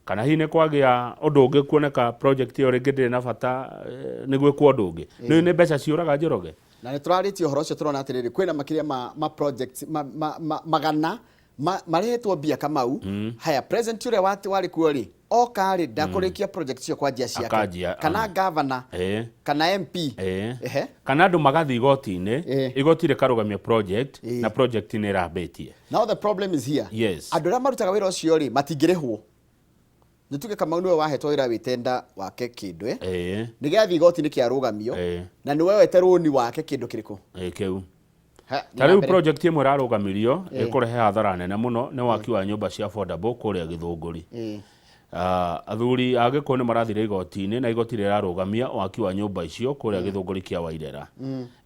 kana hihi nĩ kwagĩa ũndũ ũngĩ kuoneka project ĩyo rĩngĩ ndĩrĩ na bata, nĩ gwĩkwo ũndũ ũngĩ. Nĩ mbeca ciũraga, Njoroge. Na nĩ tũrarĩtie ũhoro ũcio, tũrona atĩrĩrĩ, kwĩna makĩria ma projects magana marehetwo mbia, Kamau. Haya, president ũrĩa warĩ kuo rĩ, oka rĩ, ndakũrĩkia project icio kwanjia ciake. Akanjia, kana governor kana MP. Kana andũ magathiĩ igoti-inĩ, igoti rĩkarũgamia project, na project nĩ ĩrambĩtie. Now the problem is here. Andũ arĩa marutaga wĩra ũcio rĩ, matingĩrĩhwo. Nĩ tuge Kamau nĩwe wahetwo wĩra wĩtenda wake kĩndũ, eh? Nĩ gĩathiĩ igoti-inĩ kĩarũgamio. Na nĩwe wete rũni wake kĩndũ kĩrĩkũ? Kĩu. Ha, Ta rĩu mbere. Project ĩmwe ĩrarũgamirio ĩkũrehe hathara nene mũno nĩ waki wa nyũmba cia affordable kũrĩa Gĩthũngũri. Athuri a Gĩkũyũ nĩ marathire igoti-inĩ na igoti rĩrarũgamia waki wa nyũmba icio kũrĩa Gĩthũngũri kĩa Wairera.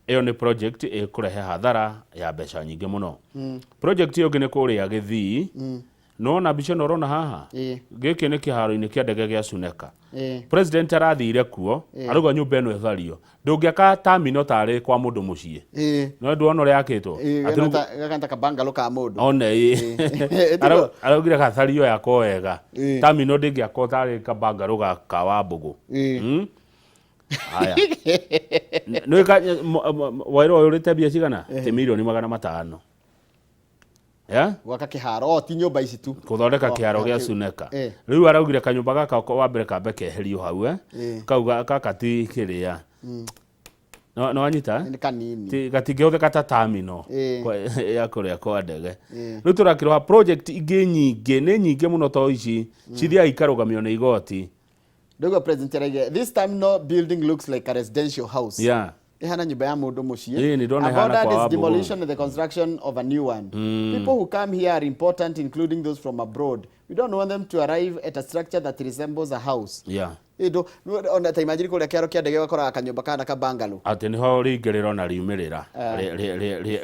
Ĩyo nĩ project ĩkũrehe hathara ya mbeca nyingĩ mũno. Project ĩyo ĩngĩ nĩ kũrĩa Gĩthii. Nona mbica ĩno ũrona haha? Gĩkĩ nĩ kĩharo-inĩ kĩa ndege gĩa Suneka. President arathire kuo, arauga nyũmba ĩno ĩthario. Ndũngĩaka terminal tarĩ kwa mũndũ mũciĩ. No ndwona ũrĩa yakĩtwo? Atĩ Gaka nĩ ta kabangalo ka mũndũ. One ĩ. Tiguo? Araugire gathario yakwo wega. Terminal ndĩngĩakwo tarĩ kabangaro ga ka Wambũgũ. Haya. Nĩ waira ũyũ ũrĩte mbia cigana? Ti mirioni 500. Yeah? Gwaka kĩharo, o ti nyũmba ici tu. Gũthondeka kĩharo gĩa kĩu. Suneka. Rĩu araugire kanyũmba gaka wa mbere kambe keherio hau, eh? Kau gaka ti kĩrĩa. No wanyita? Nĩ kanini. Gatingĩhũthĩka ta terminal ya kũrĩa kwa ndege. Rĩu tũrakĩrora project ingĩ nyingĩ, nĩ nyingĩ mũno to ici cithiaga ikarũgamio nĩ igoti. Ndogo president araigire, "This time no building looks like a residential house." Ĩhana nyũmba ya mũndũ mũciĩ. Ĩĩ, nĩ ndona I've ĩhana ordered kwa its Wambũgũ. demolition and the construction of a new one. People who come here are important, including those from abroad. We don't want them to arrive at a structure that resembles a house. Ĩ, ona ta imagine kũrĩa kĩaro kĩa ndege ũgakoraga kanyũmba kana ka bungalow. Atĩ nĩho rĩingĩrĩro na riumĩrĩra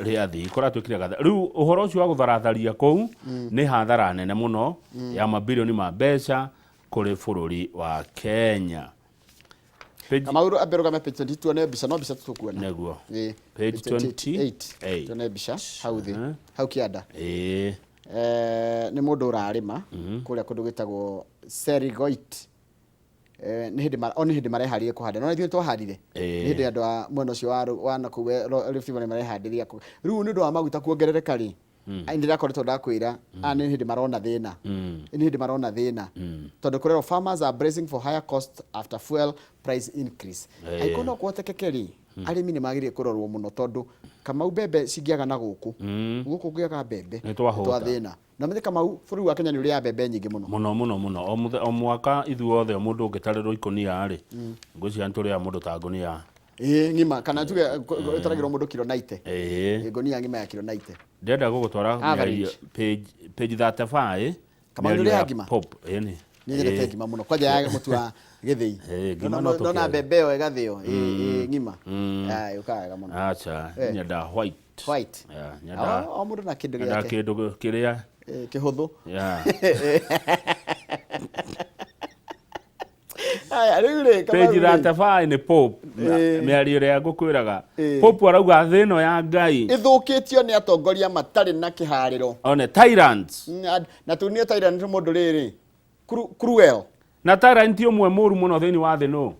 rĩathi kũratuĩkire gatha. Rĩu ũhoro ũcio wa gũtharatharia kũu nĩ hathara nene mũno ya mabirioni ma mbeca kũrĩ bũrũri wa Kenya. Page Kamau ambe rũgame page 20 tuone mbica no mbica tũkuona. Nĩguo. Ĩĩ. Page 28 tuone mbica hau thĩ hau kĩanda. Ĩĩ. Nĩ mũndũ ũrarĩma kũrĩa kũndũ gwĩtagwo Serigoit. Nĩ hĩndĩ o nĩ hĩndĩ mareharĩria kũhanda. No ithuĩ twahandire. Nĩ hĩndĩ andũ a mwena ũcio wa nakũu Rift Valley marehandĩria. Rĩu nĩ ũndũ wa maguta kuongerereka rĩ, mm. Ndĩrakoretwo ndakwĩra aya nĩ hĩndĩ marona thĩna, nĩ hĩndĩ marona thĩna tondũ kũrerwo farmers are bracing for higher cost after fuel price increase. Angĩkorwo no kũhotekeke rĩ, arĩmi nĩ magĩrĩire kũrorwo mũno tondũ Kamau mbembe cingĩaga na gũkũ gũkũ kũngĩaga mbembe nĩ twahũta. Twathĩna na menye Kamau bũrũri wa Kenya nĩ ũrĩaga mbembe nyingĩ mũno. Mũno mũno mũno o mwaka ithuothe o mũndũ ũngĩtarĩrwo ikũnia rĩ, ngwĩciria nĩ tũrĩaga mũndũ ta ngũnia Ĩĩ ng'ima kana tuge ĩtaragĩrwo mũndũ kiro 90. Ĩĩ ngũnia ng'ima ya kiro 90. Ndĩrenda gũgũtwara Average. mĩario page 35. Kamau, mĩario nĩ ũrĩaga ya ngima? Pope, ĩni. Niĩ nyendete ngima mũno kwanja ya mũtu wa gĩthĩi. Ĩĩ, ngima Ndona no ndona tũkĩaga. mbembe ĩyo ĩgathĩo ĩ ng'ima. Ah, yũkaga wega mũno. Acha, nyendaga white. White. Yeah, nyendaga O mũndũ na kĩndũ nyendaga gĩake. kĩndũ kĩrĩa Ĩ, kĩhũthũ. Yeah. Aya, rĩu rĩ, Kamau Page rĩ. 35 nĩ Pope. Mĩario ĩrĩa ngũkwĩraga. Pope arauga thĩ ĩno ya Ngai ĩthũkĩtio nĩ atongoria matarĩ na kĩharĩro. One tyrants. Na tunie tyrant nĩ mũndũ rĩrĩ cruel. Na tyrant ũmwe mũru mũno thĩinĩ wa thĩ nũ?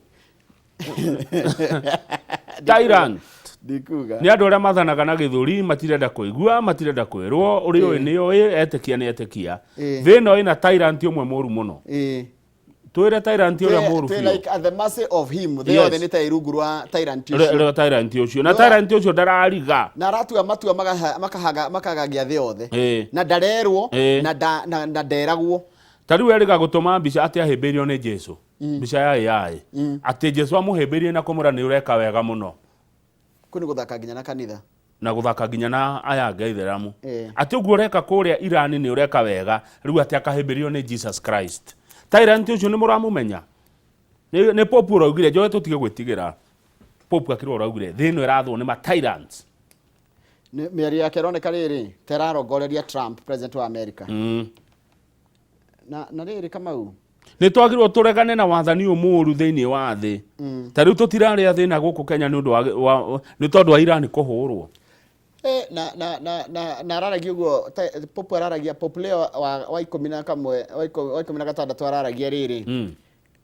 Tyrant. Ndikuga. Nĩ andũ arĩa mathanaga na gĩthũri, matirenda kũigua, matirenda kwĩrwo, ũrĩa ũĩ nĩ ũĩ, etĩkia nĩ etĩkia. Thĩ ĩno ĩna tyrant ũmwe mũru mũno. Twĩre tyrant ũrĩa mũru Twĩ biũ. like at the mercy of him. Thĩ yothe nĩ ta ĩ rungu rwa tyrant ũcio. Rwa tyrant ũcio. Na tyrant ũcio ndarariga. Na aratua matua makagagia thĩ yothe. Na ndarerwo, na nderagwo. Ta rĩu erĩga gũtũma mbica atĩ ahĩmbĩirio nĩ Jesu. Mbica ya AI. Atĩ Jesu amũhĩmbĩirie na kũmwĩra nĩ ũreka wega mũno. Kũu nĩ gũthaka nginya na kanitha. Na gũthaka nginya na aya angĩ aithĩramu. Atĩ ũguo ũreka kũrĩa Iran nĩ ũreka wega, rĩu atĩ akahĩmbĩrio nĩ Jesus Christ. Tyrant ũcio nĩ mũramũmenya? Nĩ Pope ũraugire, njoe tũtige gwĩtigĩra. Pope akĩrwo ũraugire, thĩ ĩno ĩrathwo nĩ ma tyrants. Mĩario yake ĩroneka rĩrĩ, ta ĩrarongoreria Trump, president wa America. Na rĩrĩ Kamau. Nĩ twagĩrĩirwo tũregane na wathani ũyũ mũũru thĩinĩ wa thĩ. Ta rĩu tũtirarĩa thĩna gũkũ Kenya nĩ ũndũ wa nĩ tondũ wa Iran kũhũrwo. Na, na, na, na, na araragia ũguo, Pope araragia, Pope Leo wa ikũmi na kamwe, wa 16 araragia rĩrĩ.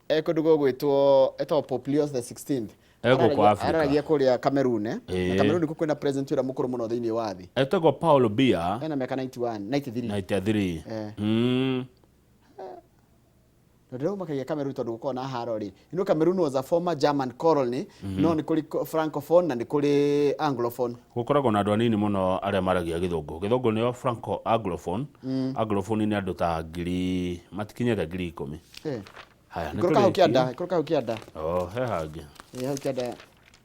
Kũndũ gũgwĩtwo, etagwo Pope Leo the 16th. Gũkũ Africa. Araragia kũrĩa Cameroon, eh? Na Cameroon nĩkuo kwĩna president ũrĩa mũkũrũ mũno thĩinĩ wa thĩ. Etagwo Paul Biya. Ena mĩaka 91, 93. 93. Na ndĩraumakagia Cameroon tondũ gũkoragwo na haro rĩ. You know Cameroon was a former German colony, no nĩ kũrĩ francophone na nĩ kũrĩ anglophone. Gũkoragwo na andũ anini mũno arĩa maragia gĩthũngũ. Gĩthũngũ nĩo franco anglophone. Anglophone nĩ andũ ta ngiri, matikinyĩte 10,000. Haya, nĩ Ikũrũka hau tũrĩkie. kĩanda, ikũrũka hau kĩanda. Oh, he hangĩ. Ĩ, hau kĩanda.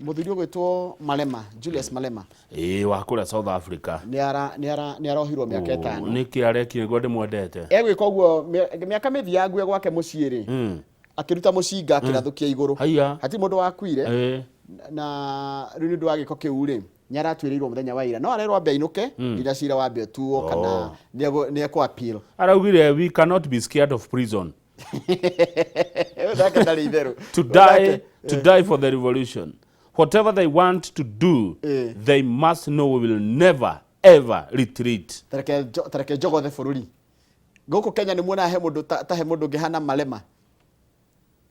Mũthuri ũgwĩtwo Malema, Julius Malema. Ĩ, wa kũrĩa South Africa. Nĩ arohirwo mĩaka 5. Nĩkĩ arekire nĩguo ndĩmwendete? Egwĩka ũguo mĩaka mĩthiangu e gwake mũciĩ rĩ, akĩruta mũcinga akĩrathũkia igũrũ. Haiya. Hatirĩ mũndũ wakuire. Na rĩu nĩ ũndũ wa gĩko kĩu rĩ, nĩ aratuĩrĩirwo mũthenya wa ira. No arerwo ambe ainũke nginya cira wambe ũtuo kana nĩ ekũ appeal. Araugire we cannot be scared of prison. Nake ndarĩ itherũ. To die, to die for the revolution. Whatever they want to do, they must know we will never ever retreat. Tareke njogothe bũrũri. Gũkũ Kenya nĩ muonaga he mũndũ ta he mũndũ ũngĩhana Malema.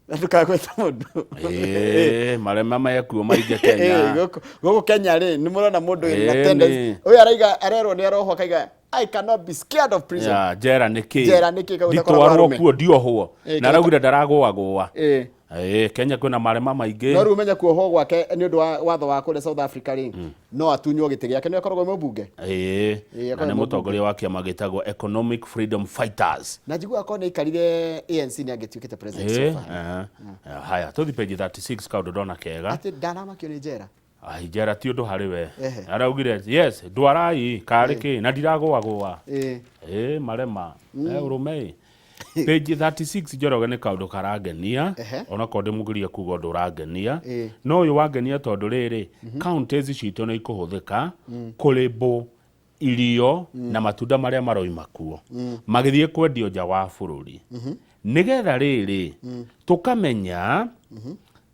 Na ndũkagweta mũndũ. Malema mekuo maingĩ Kenya. Gũkũ Kenya rĩ, nĩ mũrona mũndũ wĩna tendency. Ũyũ araiga, arerwo nĩ arohwo akaiga, I cannot be scared of prison. Ya, jera nĩ kĩ? Jera nĩ kĩ? Kau Nditwarwo ũtakoragwo arũme. kuo ndiohwo. Na araugire ndaragũagũa. Kenya kwĩna marema maingĩ. No rĩu ũmenye kuohwo gwake nĩ ũndũ wa watho wa kũrĩa South Africa rĩ, no atunywo gĩtĩ gĩake, nĩ akoragwo e mũmbunge. Na Akoragwo nĩ e mũmbunge. mũtongoria wa kĩama gĩtagwo Economic Freedom Fighters. Na njiguaga korwo nĩ aikarire ANC nĩ angĩtuĩkĩte president so far. Haya, tũthiĩ page 36 kaũndũ ndona kega. Atĩ ndanamakio nĩ njera. Ai, njera ti ũndũ harĩ we. Ehe. Araugire yes, ndwarai karĩ kĩ na ndiragũagũa. Ĩĩ. Ĩ marema. Eh, ũrũme ĩ. Page 36 Njoroge nĩ kaũndũ karangenia. Ehe. Onakorwo ndĩmũgirie kuga ũndũ ũrangenia. Ĩĩ. No ũyũ wangenia tondũ rĩrĩ, counties citũ nĩ ikũhũthĩka kũrĩmbũ irio na matunda marĩa maroima kuo magĩthiĩ kwendio nja wa bũrũri. Nĩgetha rĩrĩ, tũkamenya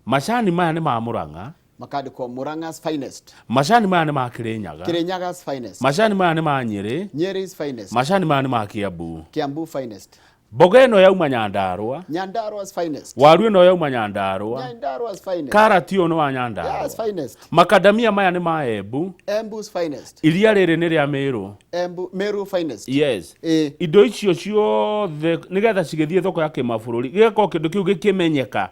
macani maya nĩ ma Mũrang'a, Makandĩkwo Murang'a's finest. Macani maya nĩ ma Kĩrĩnyaga. Kĩrĩnyaga's finest. Macani maya nĩ ma Nyĩrĩ. Nyeri's finest. Macani maya nĩ ma Kiambu. Kiambu finest. Mboga ĩno yauma Nyandarua. Nyandarua's finest. Waru ĩno yauma Nyandarua. Nyandarua's finest. Karati ũyũ nĩ wa Nyandarua. Yes, finest. Makadamia maya nĩ ma Embu. Embu's finest. Iria rĩrĩ nĩ rĩa Meru. Embu, Meru finest. Yes. Ĩĩ. Indo icio ciothe nĩgetha cigĩthiĩ thoko ya kĩmabũrũri gĩgakorwo kĩndũ kĩu gĩkĩmenyeka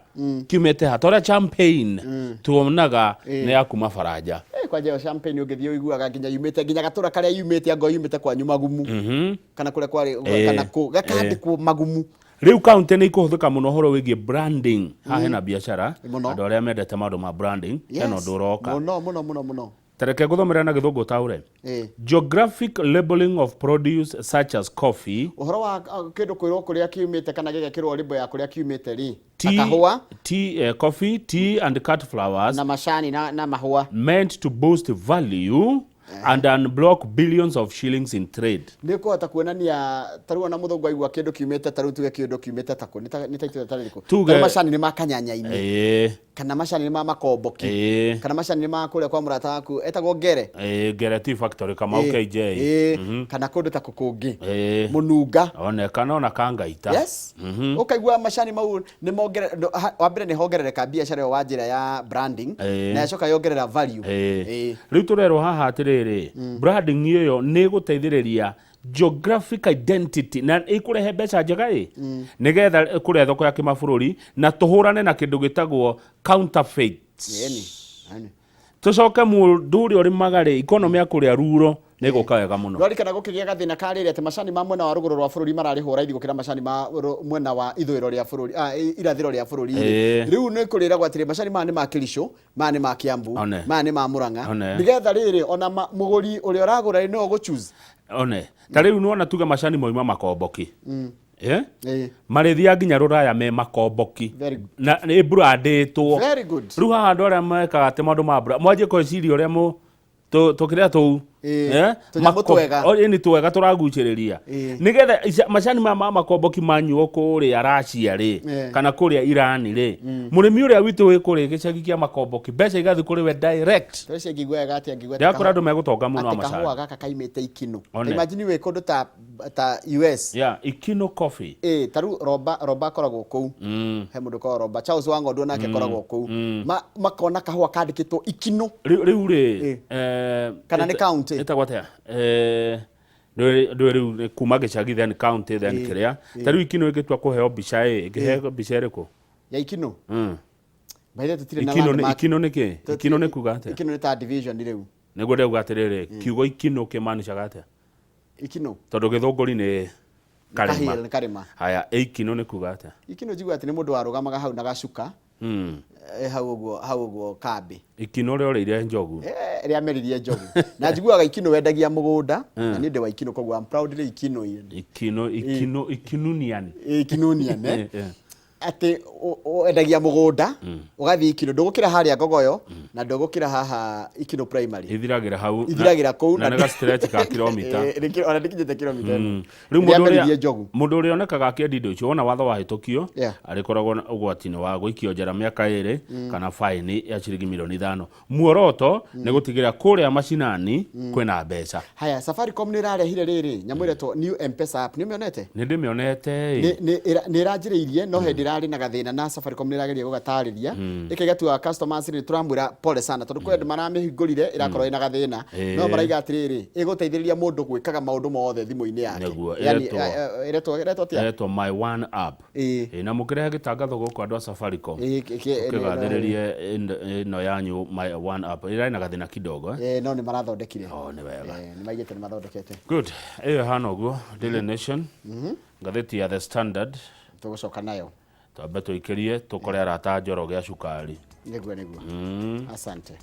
kiumĩte ha ta ũrĩa champagne tuonaga nĩ ya kuma Baranja. Eh, kwanja ĩyo champagne ũngĩthiĩ ũiguaga nginya yumĩte nginya gatũra karĩa yumĩte angorwo yumĩte kwanyu magumu kana kũrĩa kwarĩ kana kũ gakandĩkwo magumu. Rĩu kaunti nĩ ikũhũthĩka mũno ũhoro wĩgiĩ branding. Haha hena biacara. Mũno. Andũ arĩa mendete maũndũ ma branding hena ũndũ ũroka. Mũno mũno mũno mũno. Ta reke ngũthomere na gĩthũngũ ũtaũre. Ĩĩ. Geographic labeling of produce such as coffee, Ũhoro wa kĩndũ kwĩrwo kũrĩa kiumĩte kana gĩgekĩrwo label ya kũrĩa kiumĩte rĩ, ta tea, kahũa tea, coffee, tea and cut flowers na macani na mahũa meant to boost value and unblock billions of shillings in trade. Nĩ kũhota kuonania ta rĩu ona mũthũngũ aigua kĩndũ kiumĩte ta rĩu tuge kĩndũ kiumĩte ta kũ nĩ ta itũra ta rĩrĩkũ? Tuge- Ta rĩu macani nĩ ma kanyanya-inĩ Ĩĩ, kana macani nĩ ma makomboki ĩĩ, kana macani nĩ ma kũrĩa kwa mũrata waku etagwo Ngere. Ĩĩ, Ngere Tea Factory, Kamau KJ. Ĩĩ, kana kũndũ ta kũ kũngĩ. Ĩĩ. Mũnunga. One kana ona kangaita. Yes. Ũkaigua macani mau nĩ mongere wa mbere nĩ hongerereka biacara ĩyo wa njĩra ya branding na yacoka yongerera value. Ĩĩ. Ĩĩ. Rĩu tũrerwo haha atĩrĩrĩ, branding ĩyo nĩ ĩgũteithĩrĩria geographic identity na ĩkũrehe mbeca njega ĩ nĩgetha kũrĩa thoko ya kĩmabũrũri na tũhũrane na kĩndũ gĩtagwo counterfeit. Ĩni. Ĩni. Tũcoke mũndũ ũrĩa ũrĩmaga rĩ, economy ya kũrĩa ruro nĩ ĩgũka wega mũno. Rwarikana gũkĩgĩa gathĩna ka rĩrĩ atĩ macani ma mwena wa rũgũrũ rwa bũrũri mararĩhwo raithi gũkĩra macani ma mwena wa ithũĩro rĩa bũrũri, irathĩro rĩa bũrũri rĩ. Ĩĩ. Rĩu nĩ kũrĩragwo atĩrĩ macani maya nĩ ma Kĩricũ, maya nĩ ma Kĩambu, One. maya nĩ ma Mũrang'a. One. Nĩgetha rĩrĩ ona mũgũri ũrĩa ũragũra rĩ nĩwe ũgũ choose. One. Ta rĩu nĩwona tuge macani moima makomboki. Eh? Ĩĩ. Marĩthiaga nginya rũraya me makomboki. Very good. Na nĩ brandĩtwo. Very good. Rĩu haha andũ arĩa mekaga atĩ maũndũ ma brand, mwanjie gwĩciria ũrĩa tũkĩrĩa tũu. Ĩĩ. Eh? Tũnyamũ twega. Ĩni twega tũragucĩrĩria. Ĩĩ. Nĩgetha macani maya ma makomboki manyuo kũrĩa Russia rĩ, Ĩĩ. kana kũrĩa Iran rĩ, mũrĩmi ũrĩa witũ wĩ kũrĩa gĩcagi kĩa makomboki, mbeca igathiĩ kũrĩ we direct. Tũrĩa ngĩigua wega atĩ ngĩigua atĩ Ndĩrakora andũ megũtonga mũno atĩ a kahũa macani. gaka kaimĩte Ikino. One. Imagine wĩ kũndũ ta US. Yeah, Ikino Coffee. Ĩĩ, ta rĩu Romba akoragwo kũu. He mũndũ ũkoragwo Romba. Charles Wang'ondu onake akoragwo kũu. Makona kahũa kandĩkĩtwo Ikino. Rĩu rĩ, Ĩĩ. Kana nĩ county? Ĩtagwo atĩa? Ndũĩ rĩu nĩ kuma gĩcagi then county then kĩrĩa. Ta rĩu Ikino ĩngĩtua kũheo mbica ĩ, ĩngĩheo mbica ĩrĩkũ? Ya Ikino? By the way, tũtirĩ na Ikino nĩ landmark. Ikino nĩ kĩ? Tũtirĩ- Ikino nĩ kuga atĩa? Ikino nĩ ta division rĩu. Nĩguo ndauga atĩrĩrĩ, kiugo Ikino kĩmaanishaga atĩa? Ikino. Tondũ gĩthũngũri nĩ karĩma. Kahill, nĩ karĩma. Haya, Ikino nĩ kuga atĩa? Ikino njiguaga atĩ nĩ mũndũ warũgamaga hau na gacuka. Hau ũguo, hau ũguo kambĩ. Ikino rĩa ũrĩire njogu. Rĩa meririe njogu. Na njiguaga Ikino wendagia mũgũnda, na niĩ ndĩ wa Ikino koguo I'm proudly Ikino. Ikino, Ikino, Ikinunian. Ikinunian, eh? Atĩ wendagia mũgũnda, ũgathiĩ Ikino, ndũgũkĩra harĩa Ngogoyo, na ndũgũkĩra haha Ikino Primary. Ithiragĩra hau. Ithiragĩra kũu Na nĩ ga stretch ka kilomita. Ona ndĩkinyĩte kilomita ĩmwe. Rĩu Rĩa mũndũ ũrĩa meririe njogu. mũndũ ũrĩa onekaga akĩendia indo icio wona watho wahĩtũkio Yeah. arĩkoragwo na ũgwati-inĩ wa gũikio njera mĩaka ĩrĩ kana faini ya ciringi milioni 5. Muoroto nĩ gũtigĩrĩra kũrĩa macinani kwĩna mbeca. Haya, Safaricom nĩ ĩrarehire rĩrĩ nyamũ ĩretwo New M-Pesa app, nĩ ũmĩonete? Nĩ ndĩmĩonete ĩ. Nĩ ĩranjĩrĩirie no hĩndĩ ĩrarĩ na gathĩna na Safaricom nĩ ĩrageria gũgatarĩria. Ĩkaiga tu customers nĩ tũramwĩra pole sana tondũ kwĩ andũ maramĩhingũrire ĩrakorwo ĩna gathĩna. No maraiga atĩrĩrĩ, ĩgũteithĩrĩria mũndũ gwĩkaga maũndũ mothe thimũ-inĩ yake. Nĩguo, Yani, ĩretwo atĩa? Ĩretwo My One App. Ĩĩ. Ĩĩ, na mũkĩrehe gĩtangatho gũkũ andũ a Safaricom. Ĩĩ, Ũkĩgathĩrĩrie ĩno yanyu My One App. Ĩrarĩ na gathĩna kidogo, eh? Ĩĩ, no nĩ marathondekire. Oh, nĩ wega. Ĩĩ, nĩ maigĩte nĩ mathondekete. Good. Ĩyo ĩhana ũguo, Daily Nation. Ngathĩti ya The Standard. Tũgũcoka nayo. Twambe tũikĩrie tũkore arata a Njoroge a cukari. Nĩguo, nĩguo. Asante.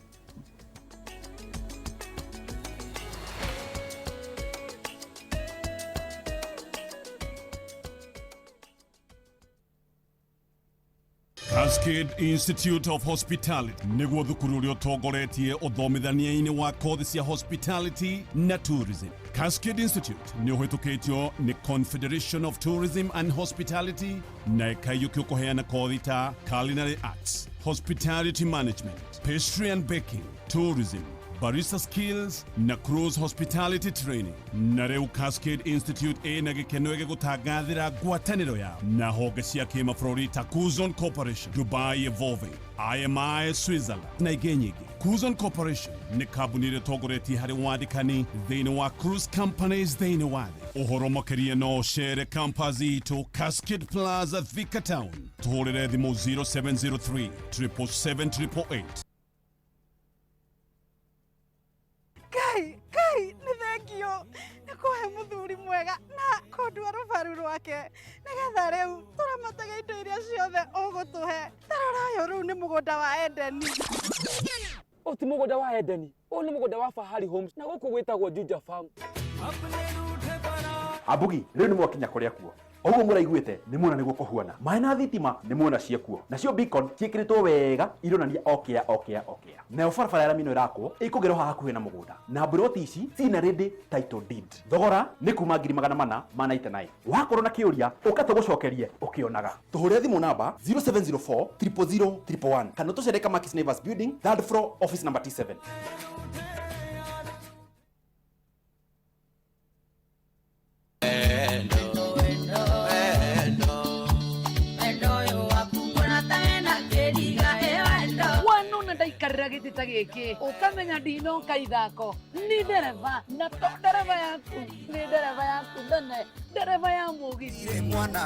Cascade Institute of Hospitality nĩguo thukuru ũrĩa ũtongoretie ũthomithania-inĩ wa kothi cia hospitality na tourism. Cascade Institute nĩ ũhĩtũkĩtio nĩ Confederation of Tourism and Hospitality na ĩkaiyũkio kũheana kothi ta culinary arts, hospitality management, pastry and baking, tourism, barista skills na cruise hospitality training. Na rĩu Cascade Institute ĩna gĩkeno ĩgĩgũtangathĩra ngwatanĩro yao na honge cia kĩmabũrũri ta Kuzon Corporation, Dubai Evolving, IMI Switzerland na ingĩ nyingĩ. Kuzon Corporation nĩ kambuni ĩrĩa ĩtongoretie harĩ wandĩkani thĩinĩ wa cruise companies thĩinĩ wa thĩ. Ũhoro makĩria no ũcere campus itũ Cascade Plaza, Thika Town. Tũhũrĩre thimũ 0703 777 888. Ngai, Ngai, nĩ thengio nĩ kũhe mũthuri mwega na kũndua rũbaru rwake nĩgetha rĩu tũramatage indo iria ciothe ũgũtũhe. Ta rora ũyũ rĩu nĩ mũgũnda wa Edeni. Ũyũ ti mũgũnda wa Edeni, ũyũ nĩ mũgũnda wa Fahari Homes na gũkũ gwĩtagwo Juja Farm. Ambugi, rĩu nĩ mwakinya kũrĩa kuo. Ũguo mũraiguĩte nĩ muona nĩguo kũhuana. Maĩ na thitima nĩ muona ciĩkuo. Nacio beacon ciĩkĩrĩtwo wega ironania o kĩa o kĩa o kĩa. Nayo barabara ya rami ĩno ĩrakwo ĩkũgerwo haha hakuhĩ na mũgũnda. Na mburoti ici ciina ready title deed. Thogora nĩ kuma 499,000. Wakorwo na kĩũria ũka tũgũcokerie ũkĩonaga. Tũhũrĩre thimũ namba 0704 000 111 kana ũtũcere Kamakis Naivas Building, third floor, office number T7. Wanona ndaikarĩra gĩtĩ ta gĩkĩ ũkamenya ndinoka ithako ni ndereba na to ndereba yaku nĩ ndereba yaku thene ndereba ya mũgithi. Mwana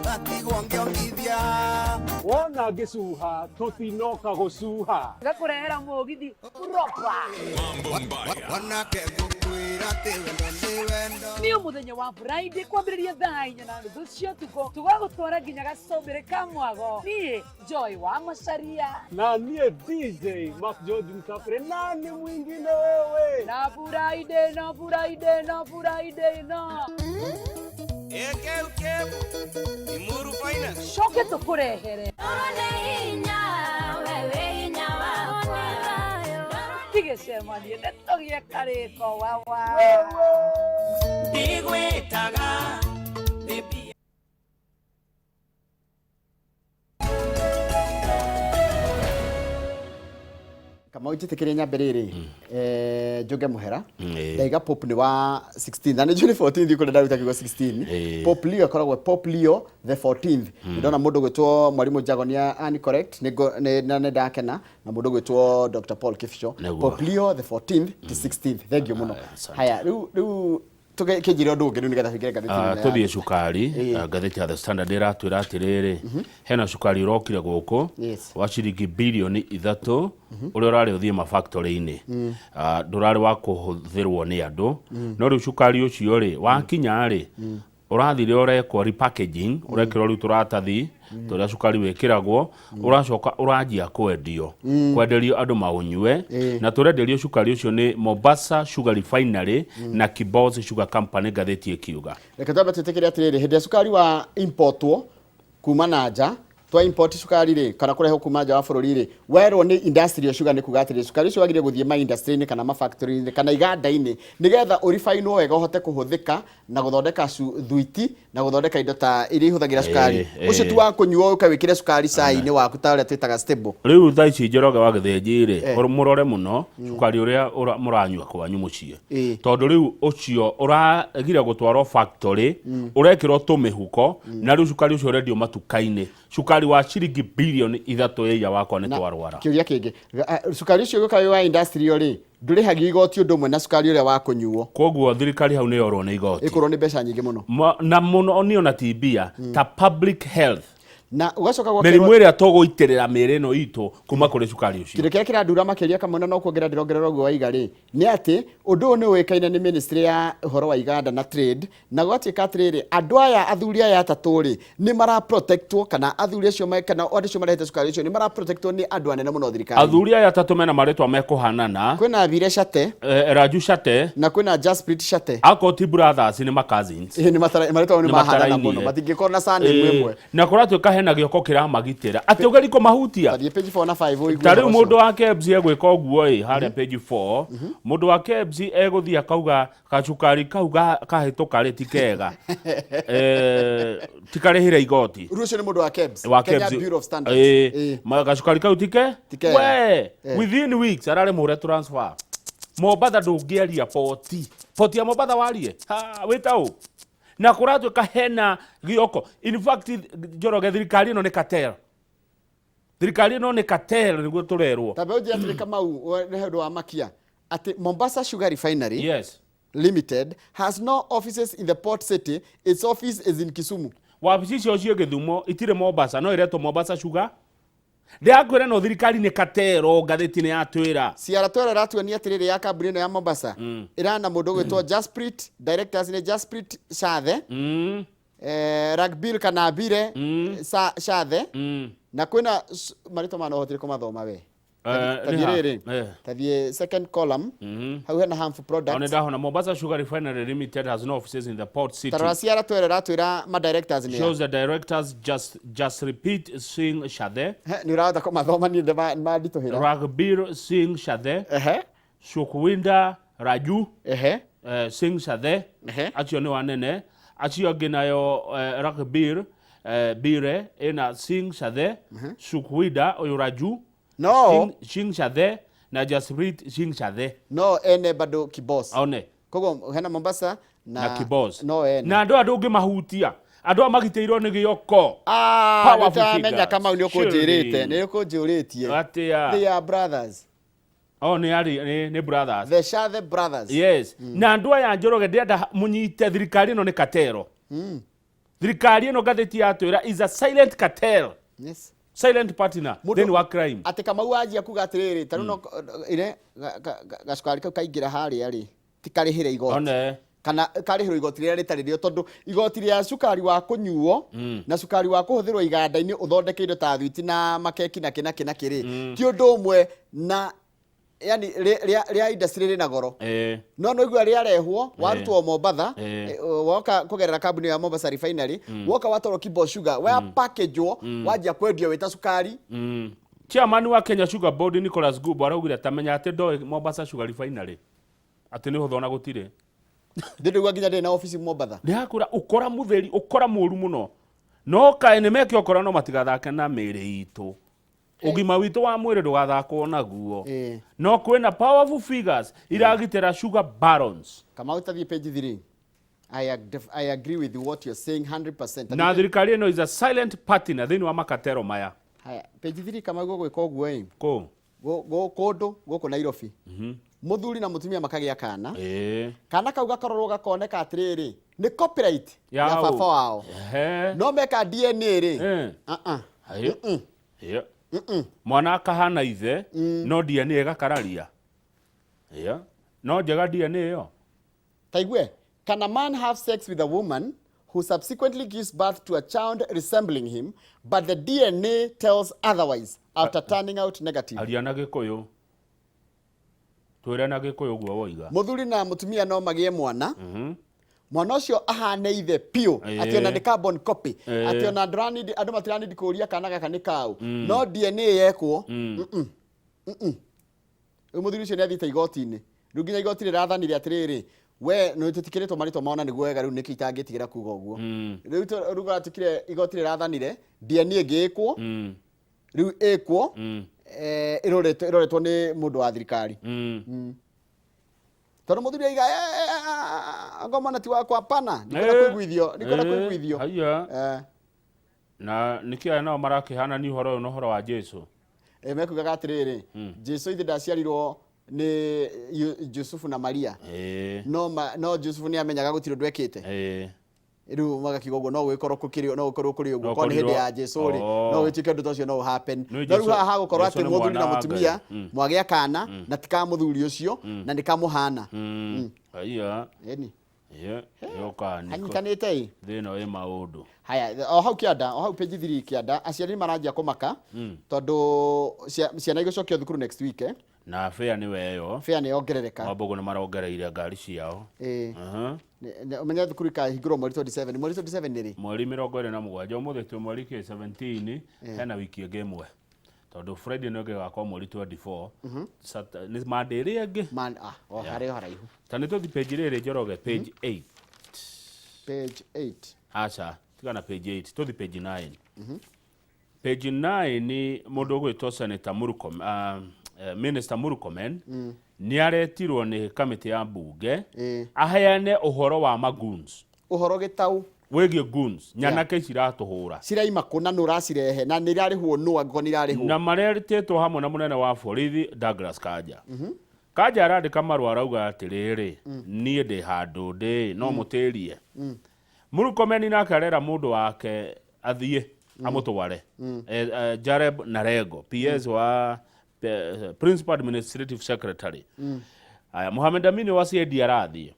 ngatigwo ngĩongithia. Wona ngĩcuha tũtinoka gũcuha. Ngakũrehera mũgithi proper. Wanake ngũkwĩra atĩ wendo nĩ wendo. Nĩ mũthenya wa Friday kwambĩrĩria thaa inya na nuthu cia ũtukũ tũgagũtwara nginya gacũmbĩrĩ ka mwago. Niĩ Joy wa Macharia. Na niĩ DJ Mark George Msafiri, nani mwingine wewe? Na Friday no Friday no Friday no. Coke tũkũrehere. Tigĩcemanie nĩ tũgĩe karĩko wawa. Ndigwĩtaga baby. Kamau njĩtĩkĩrie nyambe rĩrĩ njuge mũhera. Ndaiga Pope nĩ wa 16 na nĩ njũĩ nĩ 14 kũrĩa ndaruta kiugo 16. Pope Leo akoragwo Pope Leo the 14th. Ndona mũndũ gwĩtwo Mwarimũ Jago nĩ ani correct na nĩ ndakena na mũndũ gwĩtwo Dr Paul Kibicho. Pope Leo the 14th ti 16th. Thank you mũno. Haya rĩu rĩu tũkĩnjĩre ũndũ ũngĩ rĩu nĩgetha tũingĩre ngathĩti-inĩ. Tũthiĩ cukari. Ngathĩti ya The Standard ĩratwĩra atĩrĩrĩ, hena cukari ũrokire gũkũ wa ciringi birioni 3 ũrĩa ũrarĩ ũthiĩ mafactory-inĩ. Ndũrarĩ wa kũhũthĩrwo nĩ andũ. No rĩu cukari ũcio rĩ, wakinya rĩ, ũrathire ũrekwo repackaging, ũrekĩrwo rĩu tũratathi tũrĩa cukari wĩkĩragwo, ũracoka ũranjia kwendio. Kwenderio andũ maũnyue. Na tũrenderio cukari ũcio nĩ Mombasa Sugar Refinery na Kibos Sugar Company, ngathĩti ĩkiuga. Reke twambe twĩtĩkĩre atĩrĩrĩ, hĩndĩ ĩrĩa cukari wa importwo kuma na nja, twa import cukari rĩ, kana kũrehwo kuma nja wa bũrũri rĩ, werwo nĩ industrial sugar nĩ kuga atĩrĩrĩ, cukari ũcio wagĩrĩire gũthiĩ ma industry-inĩ kana ma factory-inĩ kana iganda-inĩ nĩgetha ũribainwo wega ũhote kũhũthĩka na gũthondeka thuiti na gũthondeka indo ta iria ihũthagĩra cukari. Ũcio ti wa kũnyuo ũke wĩkĩre cukari cai-inĩ waku ta ũrĩa twĩtaga stable. Rĩu thaa ici Njoroge wa Gĩthĩnji rĩ, mũrore mũno cukari ũrĩa mũranyua kwanyu mũciĩ. Tondũ rĩu ũcio ũragira gũtwarwo factory, ũrekĩrwo tũmĩhuko, na rĩu cukari ũcio ũrendio matuka-inĩ. Cukari wa ciringi birioni 3 ĩia wakwa nĩ twarwara. Kĩũria kĩngĩ, cukari ũcio ũgĩũka wĩ wa industrial rĩ, ndũrĩhagio igoti ũndũ ũmwe na cukari ũrĩa wa kũnyuo. Koguo thirikari hau nĩ yorwo nĩ igoti. Ĩkũrwo nĩ mbeca nyingĩ mũno. Na mũno niĩ ona ti mbia, ta public health. Na ũgacoka gwakĩrwo Mĩrimũ ĩrĩa tũgũitĩrĩra mĩĩrĩ ĩno itũ kuma kũrĩ cukari ũcio. Kĩndũ kĩrĩa kĩrandura makĩria kamwe na no kuongerera ndĩrongerera ũguo waiga rĩ, nĩ atĩ ũndũ ũyũ nĩ ũĩkaine nĩ ministry ya ũhoro wa iganda na trade, na gũgatuĩka atĩrĩrĩ, andũ aya athuri aya atatũ rĩ, nĩ mara protectwo, kana athuri acio kana andũ acio marehete cukari ũcio nĩ mara protectwo nĩ andũ anene mũno thirikari-inĩ. Athuri aya atatũ mena marĩtwa mekũhanana. Kwĩna Vire Shate. Raju Shate. Na kwĩna Jasprit Shate. Akorwo ti brothers nĩ ma cousins. Ĩĩ, nĩ marĩtwa mau nĩ Nĩ mahanana matarainire. mũno, matingĩkorwo na surname ĩmwe. Na kũratuĩka hena Hena gĩoko kĩramagitĩra atĩ ũgeri kũmahutia. Tathiĩ page 4 na 5 ũigue Ta rĩu ũhoro mũndũ ũcio. wa KEBS egwĩka ũguo ĩ harĩa page 4, mũndũ wa KEBS egũthiĩ akauga gacukari kau kahĩtũka rĩ ti kega. Tikarĩhĩre igoti. Rĩu ũcio nĩ mũndũ wa KEBS, Wa Kenya KEBS. Bureau of Standards. Ĩĩ. Gacukari kau tike Ti kega. We, within weeks ararĩ mũhũre transfer. Mombatha ndũngĩaria poti. Poti ya Mombatha warie. Ha, wĩta ũ? Na kũratuĩka hena gĩoko. In fact, Njoroge, thirikari ĩno nĩ cartel. Thirikari ĩno nĩ cartel nĩguo tũrerwo. Ta mbeũ njĩra atĩrĩ Kamau, nĩ ũndũ wa makia atĩ Mombasa Sugar Refinery Limited has no offices in the port city, its office is in Kisumu. Wabici icio ciĩ Gĩthumo, itirĩ Mombasa, no ĩretwo Mombasa Sugar. Ndĩrakwĩra no thirikari nĩ katero, ngathĩti nĩ yatwĩra. Ciara twera ĩratuonia atĩrĩrĩ ya kambuni ĩno ya Mombasa ĩrana mũndũ ũgwĩtwo Jasprit, directors nĩ Jasprit Shathe, Ragbil Kanabire Shathe, na kwĩna marĩtwa mana ũhotire kũmathoma we. Tathiĩ Nĩ ha? rĩrĩ, tathiĩ second column, hau hena harmful O nĩ products. ndahona Mombasa Sugar Refinery Limited has no offices in the port city. Tarora ciara twera ĩratwĩra ma directors nĩ a. Shows the directors just repeat Singh Shathe. He, nĩ ũrahota kũmathoma niĩ nĩ manditũhĩra. Ragbir Singh Shathe. Sukhwinder Raju. Singh Shathe. Acio nĩ wanene. Acio angĩ nayo Ragbir Bire ĩna Singh Shathe, Sukhwinder ũyũ Raju. No. Singh Shathe na Jaspreet Singh Shathe. No ene bado Kibos. One. Koguo hena Mombasa na Na Kibos. No ene. Na andũ aya ndũngĩmahutia. Andũ aya magitĩirwo nĩ gĩoko. Powerful Nĩndamenya figures. Kamau nĩ ũkũnjĩrĩte, Surely. nĩ ũkũnjũrĩtie. Atĩa? They are brothers. Oh, nĩ arĩ, nĩ brothers. The Shathe brothers. Yes. Na andũ aya Njoroge ndĩrenda mũnyite thirikari ĩno nĩ katero. Thirikari ĩno ngathĩti yatwĩra is a silent cartel. Yes. Silent partner Mũndũ- thĩinĩ wa crime. Atĩ Kamau anjia kuga atĩrĩrĩ, ta rĩu no ire gacukari kau kaingĩra harĩa rĩ, ti karĩhĩre igoti. One. Kana karĩhĩrwo igoti rĩrĩa rĩtarĩ rĩo, tondũ igoti rĩa cukari wa kũnyuo na cukari wa kũhũthĩrwo iganda-inĩ ũthondeke indo ta thwiti na makeki na kĩ na kĩ na kĩ rĩ, ti ũndũ ũmwe na yani rĩa industry rĩna goro. No no igua rĩarehwo, warutwo Mombatha, woka kũgerera kambuni ya Mombasa Refinery, woka watwarwo Kibos Sugar, wa package-wo, wanjia kwendio wĩ ta cukari. Chairman wa Kenya Sugar Board Nicholas Gubo araugire tamenya atĩ ndoĩ Mombasa Sugar Refinery atĩ nĩ ũhũthũ ona gũtirĩ. Ndĩndĩgua nginya ndĩrĩ na obici Mombatha. Ndĩrakwĩra ũkora mũtheri, ũkora mũru mũno. No kaĩ nĩ meke ũkora no matigathake na mĩĩrĩ itũ. Ũgima witũ wa mwĩrĩ ndũgathakwo naguo. No kwĩna powerful figures iragitĩra sugar barons. Kamau tathiĩ page 3. I agree with what you're saying 100%. Na thirikari ĩno is a silent partner thĩinĩ wa makatero maya. Haya, page 3 Kamau gũgwĩka ũguo ĩ. Kũ? Kũndũ gũkũ Nairobi. Mũthuri na mũtumia makagĩa kana. Kana kau gakororwo gakoneka atĩrĩrĩ, nĩ copyright ya Ya baba ũ. wao. No meka DNA rĩ. Ayo. Mwana akahana ithe, no DNA ĩgakararia. No njega DNA ĩyo. Taigue, can a man have sex with a woman who subsequently gives birth to a child resembling him, but the DNA tells otherwise after turning out negative? Aria na Gĩkũyũ. Twĩre na Gĩkũyũ ũguo woiga. Mũthuri na mũtumia no magĩe mwana. Mwana ũcio ahane ithe piũ, atĩ ona nĩ carbon copy. Atĩ ona andũ matiranidi kũũria kana gaka nĩ kaũ. No DNA yekwo. Rĩu mũthuri ũcio nĩ athiĩte igoti-inĩ. Rĩu nginya igoti rĩrathanire atĩrĩrĩ, we nĩ tũtikĩrĩtwo marĩtwa mao na nĩguo wega rĩu nĩkĩ itangĩtigĩra kuga ũguo. Rĩu rĩu kũratukire igoti rĩrathanire, DNA ĩngĩĩkwo, rĩu ĩkwo, ĩroretwo nĩ mũndũ wa thirikari. Tondũ mũthuri aiga, anga mwana ti wakwa, hapana, ndikwenda kũiguithio, ndikwenda kũiguithio. Haiya. Na nĩkĩ aya nao marakĩhanania ũhoro ũyũ na ũhoro wa Jesu? Mekugaga atĩrĩrĩ, Jesu ithe ndaciarirwo nĩ Jusufu na Maria. No Jusufu nĩ amenyaga gũtirĩ ũndũ ekĩte. Rĩu magakiuga ũguo, no gũgĩkorwo kũkĩrĩ, no gũkorwo kũrĩ ũguo. No Korwo nĩ hĩndĩ kũrirwo. ya Jesu rĩ, no gũtuĩke ũndũ ta ũcio no happen. Nĩ No rĩu Jesu- haha hagũkorwo Jesu atĩ nĩ mũthuri na mwana wa mũtumia Ngai. mwagĩa kana, na ti ka mũthuri ũcio, na nĩ kamũhana. Haiya. Ĩni. Yoka niko. Hanyitanĩte ĩ. Thĩna wĩ maũndũ. Haya, o hau kĩanda, o hau page 3 kĩanda, aciari nĩ maranjia kũmaka, tondũ ciana igũcokio thukuru next week, Na fare nĩ weyo. Fare nĩ yongerereka. Wambogo nĩ marongereire ngari ciao. Ĩĩ. Ũmenye thukuru ikahingũrwo mweri 27. Mweri 27 nĩ rĩ? Mweri 27. Ũmũthĩ twĩ mweri kĩ 17, hena wiki ĩngĩ ĩmwe. Tondũ Friday nĩ ĩngĩ ĩgakorwo mweri 24. Nĩ Monday ĩrĩa ĩngĩ. Man, ah, o harĩ o haraihu. Ta nĩ tũthiĩ page rĩrĩ Njoroge, page 8. Page 8. Aca, tiga na page 8, tũthiĩ page 9. Page 9 mũndũ ũgwĩtwo Senator Murkomen, Minister Murkomen nĩ aretirwo nĩ kamĩtĩ ya mbunge aheane ũhoro wa magoons. Ũhoro gĩtaũ. Wĩgiĩ goons, nyanake ici iratũhũra. Ciraima kũ na nũ ũracirehe na nĩ irarĩhwo nũ angĩkorwo nĩ irarĩhwo. Na maretĩtwo hamwe na mũnene wa borithi Douglas Kanja. Kanja arandĩka marũa arauga atĩrĩrĩ, niĩ ndĩ handũ ndĩ, no mũtĩrie. Murkomen nake arera mũndũ wake athiĩ amũtware. Jareb Narengo, PS wa Principal Administrative Secretary. Aya, Mohamed Amini wa CID arathiĩ.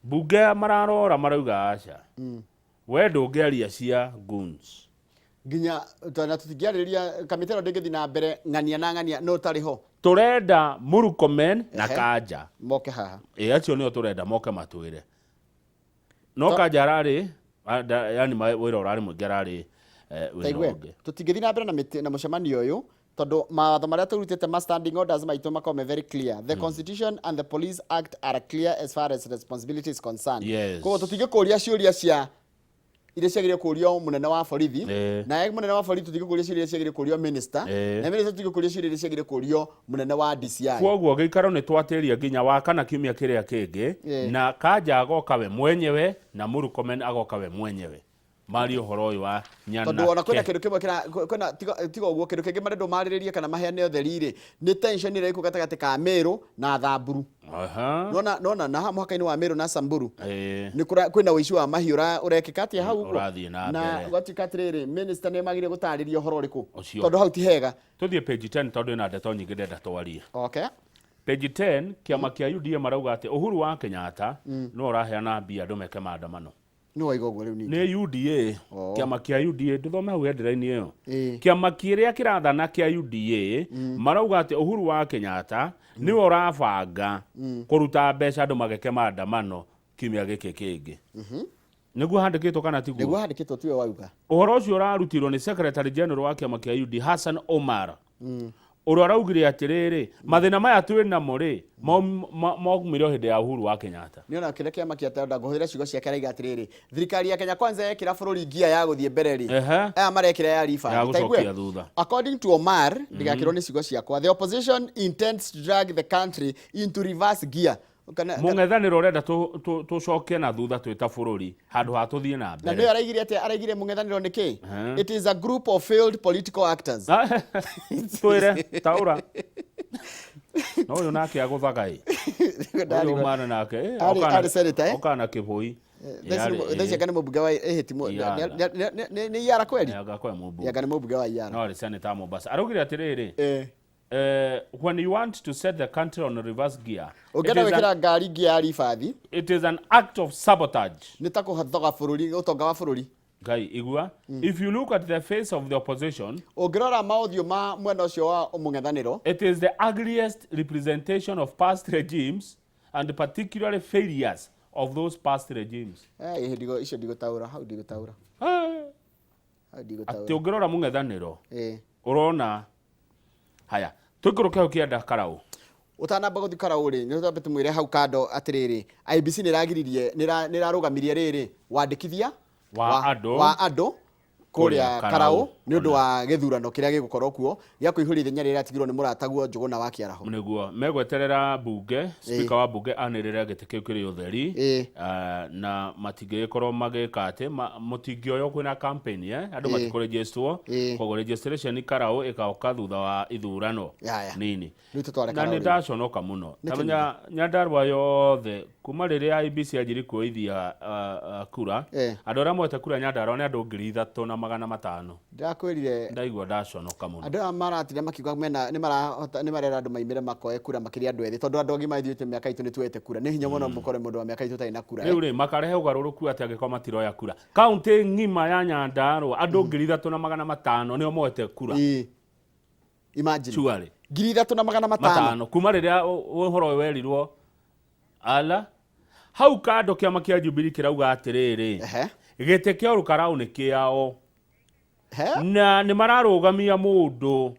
Bunge mararora marauga aca. We ndũngĩaria cia goons. Nginya na tũtingĩarĩrĩria kamĩtĩ ĩno ndĩngĩthiĩ na mbere ng'ania na ng'ania no ũtarĩ ho. Tũrenda Murkomen na Kanja. Moke haha. Ĩ, acio nĩo tũrenda moke matwĩre. No Kanja ararĩ, yani wĩra ũrarĩ mũingĩ ararĩ wĩra Taigue, ũngĩ. Tũtingĩthiĩ na mbere na mĩtĩ, na mũcemanio ũyũ tondũ mawatho marĩa tũrutĩte ma standing orders maitũ makoragwo me very clear. The constitution and the police act are clear as far as responsibility is concerned. Koguo tũtingĩkũria ciũria cia iria ciagĩrĩire kũrio mũnene wa borithi, naye mũnene wa borithi tũtingĩkũria ciũria iria ciagĩrĩire kũrio minister, na minister tũtingĩkũria ciũria iria ciagĩrĩire kũrio mũnene wa DCI. Koguo gĩikaro nĩ twatĩria nginya wa kana kiumia kĩrĩa kĩngĩ, na Kanja agoka we mwenyewe na Murkomen agoka we mwenyewe. Marie ũhoro ũyũ wa Tondũ ona kwĩna nyanake. kĩndũ kĩmwe kĩra, kwĩna, tiga, tiga ũguo, kĩndũ kĩngĩ marendwo marĩrĩrie kana maheane ũtheri rĩ, nĩ tension ĩrĩa ĩkuo gatagatĩ ka Meru na Thamburu. Nona, nona, na haha mũhaka-inĩ wa Meru na Samburu. Nĩ kũra, kwĩna ũici wa mahiũ ũrekĩka atĩa hau ũguo? Ũrathiĩ na Na mbere. gwatuĩka atĩrĩrĩ, minister nĩ magĩrĩire gũtarĩria ũhoro ũrĩkũ? Ũcio. Tondũ hau ti hega. Tũthiĩ page 10 tondũ ĩna ndeto nyingĩ ndenda twarie. Okay. Page 10, kĩama kĩa UDA marauga atĩ Uhuru wa Kenyatta nĩwe ũraheana mbia andũ meke maandamano. Nĩ waiga ũguo rĩu ningĩ. Nĩ UDA, kĩama kĩa UDA, ndũthome hau headline ĩyo. Ĩĩ. Kĩama kĩrĩa kĩrathana kĩa UDA marauga atĩ Uhuru wa Kenyatta nĩwe ũrabanga kũruta mbeca andũ mageke maandamano kiumia gĩkĩ kĩngĩ. Nĩguo handĩkĩtwo kana tiguo? Nĩguo handĩkĩtwo, tiwe wauga. Ũhoro ũcio ũrarutirwo nĩ Secretary General wa kĩama kĩa UDA Hassan Omar. Ũrĩa araugire atĩrĩrĩ, mathĩna maya twĩ namo rĩ, maumire o hĩndĩ ya Uhuru wa Kenyatta. Nĩ ona kĩrĩa kĩama kĩa Tanda ngũhũthĩra ciugo ciake araiga atĩrĩrĩ, thirikari ya Kenya Kwanza yekĩra bũrũri ngia ya gũthiĩ mbere rĩ, aya marekĩra ya refund. Ya Ta igue, gũcokia thutha. According to Omar, ndigakĩrwo nĩ ciugo ciakwa, the opposition intends to drag the country into reverse gear. Kana, Mũng'ethanĩro ũrenda tũcoke na thutha twĩ ta bũrũri handũ ha tũthiĩ na Na mbere. nĩyo araigire atĩa? Araigire mũng'ethanĩro nĩ kĩ? It is a group of failed political actors. Twĩre, taũra. No ũyũ nake agũthaga ĩ. Ũyũ Omar nake, Arĩ senator, eh? okana kĩbũi. Thaa ici anga nĩ mũmbunge wa ĩhĩti Iara. nĩ Iara kweli? Anga kwa mũmbunge. Anga nĩ mũmbunge wa Iara. No arĩ senator Mombasa. Araugire atĩrĩrĩ, when you want to set the country on reverse gear, Ũngĩenda gwĩkĩra ngari ngia ya ribathi, it is an act of sabotage. Nĩ ta kũhothoga bũrũri, ũtonga wa bũrũri. Ngai, igua. If you look at the face of the opposition, ũngĩrora maũthiũ ma mwena ũcio wa mũng'ethanĩro, it is the ugliest representation of past regimes and particularly failures of those past regimes. Icio ndigũtaũra, hau ndigũtaũra. Hau ndigũtaũra. Atĩ ũngĩrora mũng'ethanĩro, ũrona haya, tũikũrũke hau kĩanda Karau. Ũtanamba gũthiĩ Karau rĩ, nĩ twambe tũmwĩre hau kando atĩrĩrĩ, IEBC nĩ ĩragiririe, nĩ ĩrarũgamirie rĩrĩ wandĩkithia Wa andũ. wa andũ kũrĩa Kũrĩa Karau Karau. nĩ ũndũ wa gĩthurano kĩrĩa gĩgũkorwo kuo gĩa kũihũria ithenya rĩrĩa rĩatigirwo nĩ mũrataguo Njũgũna wa Kĩaraho. Nĩguo megweterera mbunge, speaker wa mbunge anĩrĩre gĩtĩ kĩu kĩrĩ ũtheri, na matingĩgĩkorwo magĩka atĩ, mũtingĩoywo kwĩna campaign, andũ matikũregistwo. Koguo registration Karau ĩgoka thutha wa ithurano nini. Rĩu tũtware Na Karau nĩ rĩu. ndaconoka mũno. Nĩkĩ Ta menya Nyandarua yothe kuma rĩrĩa IEBC yanjirie kuoithia kura, andũ arĩa moete kura Nyandarua nĩ andũ ngiri ithatũ na magana matano. Ndĩrakwĩrire. Ndaigua ndaconoka mũno. Andũ aya maratinda makiuga mena nĩ marera andũ maimĩre makoe kura makĩria andũ ethĩ, tondũ andũ agima ithuĩ mĩaka itũ nĩ tuoete kura. Nĩ hinya mũno mũkore mũndũ wa mĩaka itũ ũtarĩ na kura. Rĩu rĩ, makarehe ũgarũrũku atĩa angĩkorwo matiroya kura? Kaũntĩ ng'ima ya Nyandarua andũ ngiri ithatũ na magana matano nĩo moete kura. Imagine. Surely. 3,500. Matano kuma rĩrĩa ũhoro ũyũ werirwo ala hau kando kĩama kĩa Jubilee kĩrauga atĩrĩrĩ, gĩtĩ kĩa Olkalau nĩ kĩao na nĩ mararũgamia mũndũ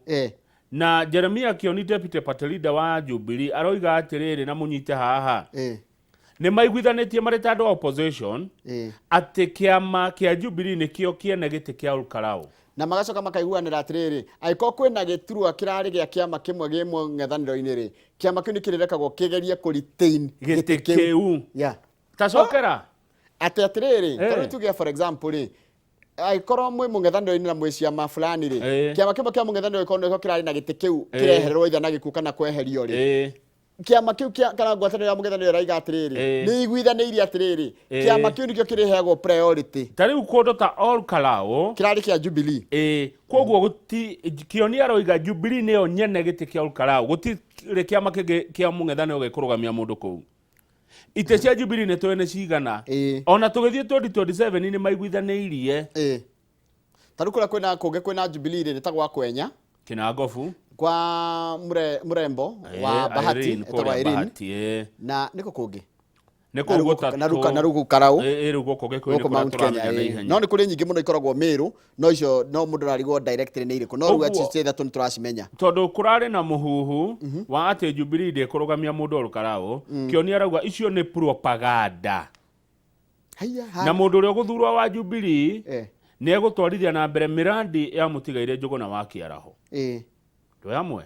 na Jeremia Kioni, deputy party leader wa Jubilee, aroiga atĩrĩrĩ, na mũnyite haha, nĩ maiguithanĩtie marĩ ta andũ a opposition atĩ kĩama kĩa Jubilee nĩkĩo kĩene gĩtĩ kĩa Olkalau. Na magacoka makaiguanĩra atĩrĩrĩ, angĩkorwo kwĩna gĩturwa kĩrarĩ gĩa kĩama kĩmwe gĩ mũng'ethanĩro-inĩ rĩ, kĩama kĩu nĩ kĩrĩrekagwo kĩgerie kũ retain gĩtĩ kĩu. Tacokera. Atĩ atĩrĩrĩ, tarĩu tuge for example rĩ, angĩkorwo mwĩ mũng'ethanĩro-inĩ na mwĩ ciama fulani rĩ, kĩama kĩmwe kĩa mũng'ethanĩro gĩkorwo nĩkĩo kĩrarĩ na gĩtĩ kĩu kĩrehererwo itha na gĩkuũ kana kweherio rĩ, kĩama kĩu kĩa kana ngwatanĩro ya mũng'ethanĩro ĩraiga atĩrĩrĩ, nĩ iguithanĩirie atĩrĩrĩ, kĩama kĩu nĩkĩo kĩrĩheagwo priority. Ta rĩu kũndũ ta Olkalau kĩrarĩ kĩa Jubilee. Koguo gũti Kioni aroiga Jubilee nĩyo nyene gĩtĩ kĩa Olkalau, gũtirĩ kĩama kĩngĩ kĩa mũng'ethanĩro gĩkũrũgamia mũndũ kũu. Itĩ cia Jubilee nĩ tũĩ nĩ cigana. Ona tũgĩthiĩ 2027 nĩ maiguithanĩirie. Ta rĩu kũrĩa kwĩna kũngĩ kwĩna Jubilee rĩ, nĩ ta gwa Kwenya, Kinangobu, kwa Mũrembo wa Bahati, Irene, etagwo kũrĩa Irene. Bahati, Na nĩkũ kũngĩ? Nĩ kũu gũtatũ. Na rĩu Karau. Rĩu gũkũ Gĩkũyũ nĩ Gũkũ kũrĩa Mount Kenya, tũramenya na ihenya. No nĩ kũrĩ nyingĩ mũno ikoragwo Meru, no icio no mũndũ ararigwo directly nĩ irĩkũ, no rĩu Ũguo- ici ithatũ nĩ tũracimenya. Tondũ kũrarĩ na mũhuhu wa atĩ Jubilee ndĩkũrũgamia mũndũ Olkalau, Kioni arauga icio nĩ propaganda. Haiya, Na mũndũ ũrĩa ũgũthurwo wa Jubilee nĩ egũtwarithia na mbere mĩrandi ya mũtigaire Njũgũna wa Kĩaraho. Twĩ hamwe.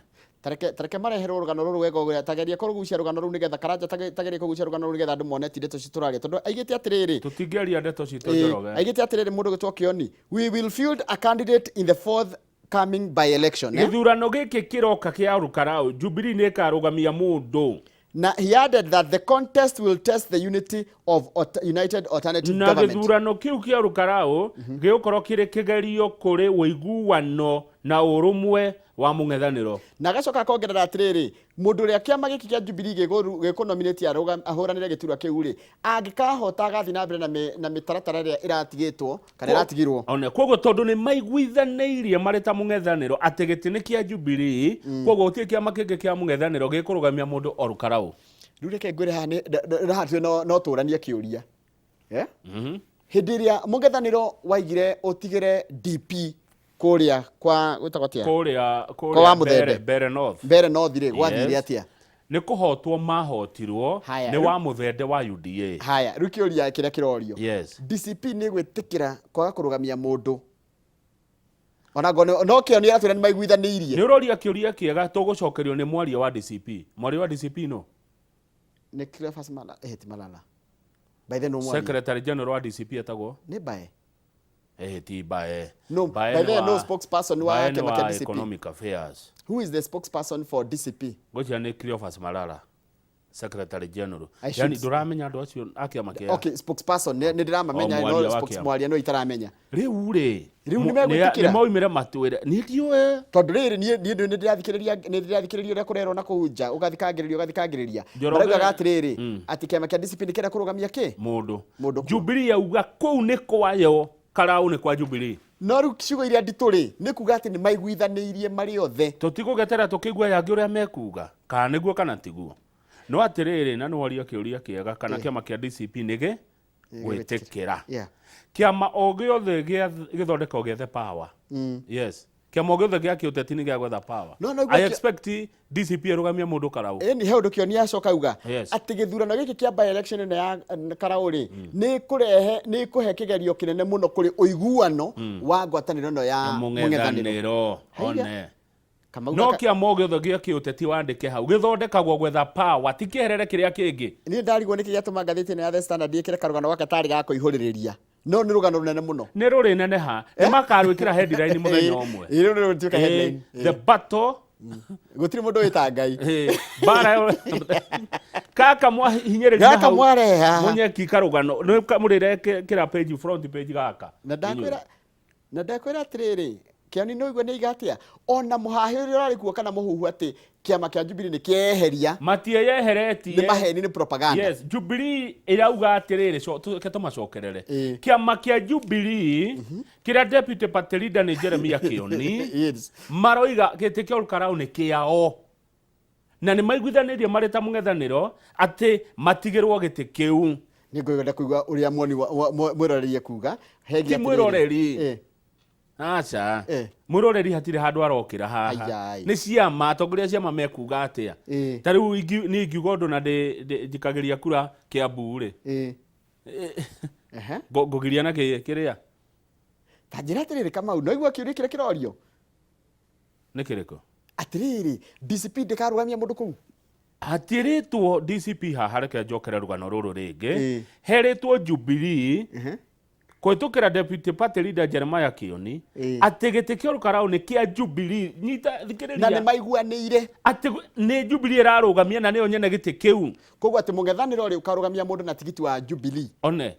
Tareke mareherwo rũgano rũrũ wega ũguo, tageria kũrũgucia rũgano rũu nĩgetha Karanja, tageria kũgucia rũgano rũu nĩgetha andũ mone ti ndeto citũ tũraria, tondũ aigĩte atĩrĩrĩ, Tũtingĩaria ndeto citũ, Njoroge. Aigĩte atĩrĩrĩ, mũndũ ũgĩtwo Kioni, "We will field a candidate in the forth coming by election." Gĩthurano gĩkĩ kĩroka kĩa Olkalau, Jubilee nĩ ĩkarũgamia mũndũ. Na he added that the contest will test the unity of United Alternative Na Government. Gĩthurano kĩu kĩa Olkalau gĩgũkorwo kĩrĩ kĩgerio kũrĩ ũiguano na ũrũmwe wa mũng'ethanĩro. Na agacoka akongerera atĩrĩrĩ, mũndũ ũrĩa kĩama gĩkĩ kĩa Jubilee gĩkũnominate ahũranĩre gĩturwa kĩu rĩ, angĩkahota agathiĩ na mbere na mĩtaratara ĩrĩa ĩratigĩtwo kana ĩratigirwo. One koguo tondũ nĩ maiguithanĩirie marĩ ta mũng'ethanĩro atĩ gĩtĩ nĩ kĩa Jubilee, koguo gũtirĩ kĩama kĩngĩ kĩa mũng'ethanĩro gĩkũrũgamia mũndũ Olkalau. Rĩu reke ngwĩre haha haha tuĩ no tũranie kĩũria. Hĩndĩ ĩrĩa mũng'ethanĩro waigire ũtigĩre DP kũrĩa kwa gwĩtagwo atĩa? Kũrĩa Kwa kũrĩa wa Mũthembe. Mbere North. Mbere North rĩ, gwathire atĩa? Nĩ kũhotwo mahotirwo Haya, nĩ wa Mũthende wa UDA. Haya, rĩu kĩũria kĩrĩa kĩrorio. Yes. DCP nĩ gwĩtĩkĩra kwaga kũrũgamia mũndũ ona ngone no kĩo nĩ aratwĩra nĩ maiguithanĩirie. Nĩ ũroria kĩũria kĩega, tũgũcokerio nĩ mwaria wa DCP. Mwaria wa DCP no? Nĩ Cleophas Malala, ti Malala. By the no mwaria. Secretary General wa DCP etagwo? Nĩ Mbae. Ti Mbae. No, Mbae by nĩ the no spokesperson wa Mbae nĩ kĩama kĩa wa DCP. Economic Affairs. Who is the spokesperson for DCP? Ngwĩciria nĩ Cleophas Malala. Secretary General. I Yani ndũramenya andũ acio a kĩama kĩa. Okay, spokesperson nĩ ndĩramamenya, O, no mwaria wa spokes kĩama. mwaria no itaramenya. Rĩu rĩ, Rĩu nĩ megwĩtĩkĩra? Nĩ maumire matwĩre. Niĩ ndiũĩ. Tondũ rĩrĩ niĩ nĩ ndĩrathikĩrĩria ũrĩa kũrerwo na kũu nja, ũgathikangĩrĩria ũgathikangĩrĩria. Njoroge- Maraugaga atĩrĩrĩ, atĩ kĩama kĩa DCP nĩ kĩrenda kũrũgamia kĩ? Mũndũ. Mũndũ. Jubilee yauga kũu nĩ kwayo, Karau nĩ kwa Jubilee. No rĩu ciugo iria nditũ rĩ, nĩ kuga atĩ nĩ maiguithanĩirie marĩ othe. Tũtigũgetera tũkĩigua yangĩ ũrĩa mekuga kana nĩguo kana tiguo. No atĩrĩrĩ, na nĩworia kĩũria kĩega, kana kĩama kĩa DCP nĩ gwĩtĩkĩra kĩama o gĩothe gĩthondekagwo gĩethe power. Yes, kĩama o gĩothe gĩa kĩũteti nĩ gĩa gwetha power. No, no, I expect DCP ĩrũgamie mũndũ Karau. Ĩni he ũndũ kĩoni acoka auga Yes. atĩ gĩthurano gĩkĩ kĩa by election ĩno ya Karau rĩ, nĩ kũrehe nĩ kũhe kĩgerio kĩnene mũno kũrĩ ũiguano wa ngwatanĩro ĩno ya mũng'ethanĩro. Mũng'ethanĩro. Haiya. One. Kamau No kĩama o gĩothe gĩa kĩũteti wandĩke hau gĩthondekagwo gwetha power, ti kĩherere kĩrĩa kĩngĩ. Niĩ ndarigwo nĩkĩ gĩatũma ngathĩti ĩno ya The Standard ĩkĩre karũgano gaka tarĩ ga kũihũrĩrĩria, no nĩ rũgano rũnene mũno. Nĩ rũrĩ neneha, nĩ makarwĩkĩra headline mũthenya ũmwe. Ĩĩ, rũrĩ rũtuĩka headline. The battle. Gũtirĩ mũndũ wĩta Ngai. Mbara kaka mwahinyĩrĩria Gaka hau, mwarehe haha. Mũnyeki karũgano nĩ mũrĩre kĩra page, front page gaka. Na ndakwĩra atĩrĩrĩ, Kĩoni nĩ ũigua nĩ aiga atĩa ona mũhahĩ ũrĩa ũrarĩ kuo kana mũhuhu atĩ kĩama kĩa Jubilee nĩ kĩeyeheria Matieyeheretie. Nĩ maheni, nĩ propaganda. Yes, Jubilee ĩrauga atĩrĩrĩ, reke tũmacokerere. Kĩama kĩa Jubilee kĩrĩa deputy party leader nĩ Jeremiah Kĩoni maroiga gĩtĩ kĩa Olkalau nĩ kĩao na nĩ maiguithanĩirie marĩ ta mũng'ethanĩro atĩ matigĩrwo gĩtĩ kĩu. Nĩ ngwenda kũigua ũrĩa muoni mwĩroreri ekuga hegiĩ Ti atĩrĩrĩ. mwĩroreri. Aca. Mwĩroreri hatirĩ handũ arokĩra haha. Aiai. Nĩ ciama, atongoria a ciama mekuga atĩa? Ta rĩu niĩ ingiuga ũndũ na njikagĩria kura Kĩambu rĩ. Ngũgiria na kĩrĩa? Ta njĩra atĩrĩrĩ Kamau, no igua kĩũria kĩrĩa kĩrorio? Nĩ kĩrĩkũ? Atĩrĩrĩ, DCP ndĩkarũgamia mũndũ kũu? Hatirĩtwo DCP haha, reke njokere rũgano rũrũ rĩngĩ. Herĩtwo Jubilee kũhĩtũkĩra Deputy Party Leader Jeremiah Kĩoni atĩ gĩtĩ kĩa Olkalau nĩ kĩa Jubilee. Nyita, thikĩrĩria. Na nĩ maiguanĩire. Atĩ nĩ Jubilee ĩrarũgamia na nĩyo nyene gĩtĩ kĩu. Koguo atĩ mũng'ethanĩro rĩ ũkarũgamia mũndũ na tigiti wa Jubilee. One.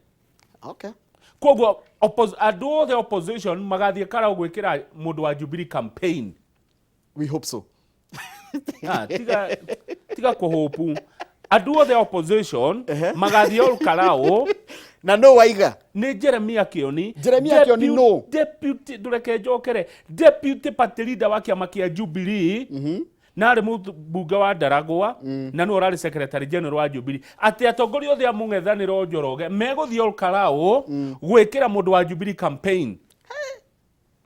Okay. Koguo andũ othe opposition magathiĩ Karau gwĩkĩra mũndũ wa Jubilee campaign. We hope so. Tiga kũhũpu. Andũ othe opposition magathiĩ Olkalau. Na nũ waiga? Nĩ Jeremiah Kĩoni. Jeremiah Kĩoni nũ? Deputy, ndũreke njokere. Deputy party leader wa kĩama kĩa Jubilee. Na arĩ mũmbunge wa Ndaragwa, na nĩwe ũrarĩ secretary general wa Jubilee. Atĩ atongoria othe a mũng'ethanĩro Njoroge megũthiĩ Olkalau gwĩkĩra mũndũ wa Jubilee campaign.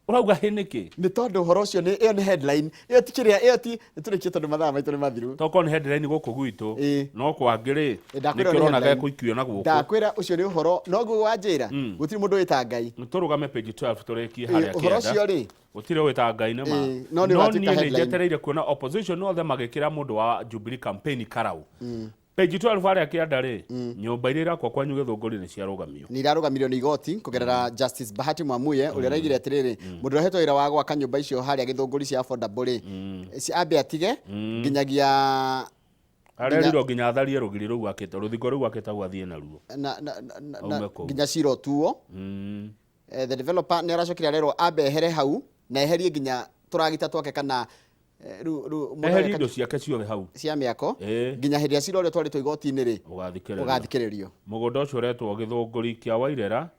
Ũrauga hĩ nĩkĩ? Nĩ tondũ ũhoro ũcio nĩ ĩyo nĩ headline. Ĩyo ti kĩrĩa, ĩyo ti nĩtũrĩkie tondũ mathaa maitũ nĩ mathiru. Tokorwo nĩ headline gũkũ gwitũ, no kwangĩ rĩ, Ndakwĩra nĩkĩo nĩ ũrona headline. gegũikio na guoko. Ndakwĩra ũcio nĩ ũhoro, noguo wanjĩra, gũtirĩ mũndũ wĩta Ngai. Tũrũgame page 12 tũrĩkie harĩa Ũhoro kĩanda. ũcio rĩ, Gũtirĩ wĩta Ngai nĩ ma. No nĩ No ũgatuĩka niĩ nĩ headline. njetereire kuona opposition othe magĩkĩra mũndũ wa Jubilee campaign Karau. Page 12 harĩa kĩanda rĩ, nyũmba iria irakwo kwanyu Gĩthũngũri nĩ ciarũgamio. Nĩ irarũgamirio nĩ igoti kũgerera Justice Bahati Mwamuye ũrĩa ũraigire atĩrĩrĩ, mũndũ ũrĩa ũhetwo wĩra wa gwaka nyũmba icio harĩa Gĩthũngũri cia affordable rĩ, ambe atige nginyagia Arerirwo nginya atharie rũgiri rũu akĩte, rũthingo rũu akĩte hau athiĩ naruo. Aume kũu. Nginya cira ũtuo. The developer nĩ aracokire arerwo ambe ehere hau na eherie nginya tũragita twake kana rĩu mũndũ Eherie areka indo ciake ciothe hau. Cia mĩako. Nginya hĩndĩ ĩrĩa cira ũrĩa ũtwarĩtwo igoti-inĩ rĩ, Ũgathikĩrĩrio. Ũgathikĩrĩrio. Mũgũnda ũcio ũretwo Gĩthũngũri kĩa Wairera,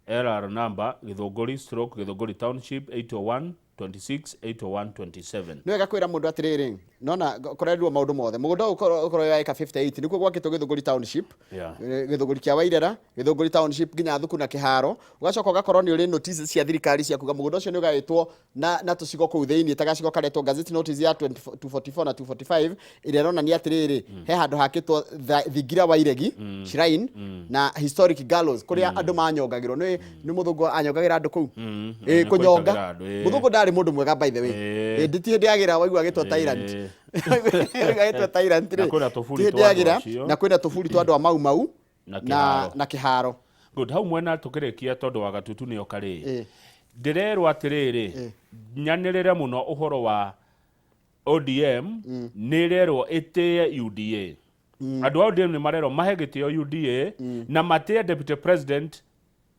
LR number Gĩthũngũri stroke Gĩthũngũri Township 801 26 801 27. Nĩ wega kwĩra mũndũ atĩrĩrĩ, nona kũrerirwo maũndũ mothe. Mũgũnda ũyũ ũkorwo wa eka 58 nĩkuo gwakĩtwo Gĩthũngũri Township. Gĩthũngũri kĩa Wairera, Gĩthũngũri Township nginya Thuku na Kĩharo. Ũgacoka ũgakorwo nĩ ũrĩ notice cia thirikari cia kuga mũgũnda ũcio nĩ ũgaĩtwo na tũcigo kũu thĩinĩ, ta gacigo karetwo Gazette Notice ya 244 na 245 ĩrĩa ĩronania atĩrĩrĩ, he handũ hakĩtwo Thingira wa Iregi Shrine na Historic Gallows kũrĩa andũ manyongagĩrwo. Nĩ mũthũngũ anyongagĩra andũ kũu. Kũnyonga. Nĩ kũnyonga andũ, ĩĩ. Mũthũngũ ndarĩ mũndũ mwega by the way. Nditi hĩndĩ agĩra waigua agĩtwo tyrant. Waigua agĩtwo tyrant rĩ. Na kwĩna tũburi Ti hĩndĩ twa andũ agĩra, acio. na kwĩna tũburi twa andũ a Mau Mau Na kĩharo. na kĩharo. Good. Hau mwena tũkĩrĩkia tondũ wa Gatutu nĩoka rĩ. Ndĩrerwo atĩrĩrĩ, nyanĩrĩre mũno ũhoro wa ODM, nĩ ĩrerwo ĩtĩe UDA. Andũ a ODM nĩ marerwo mahe gĩtĩo UDA na matĩe Deputy President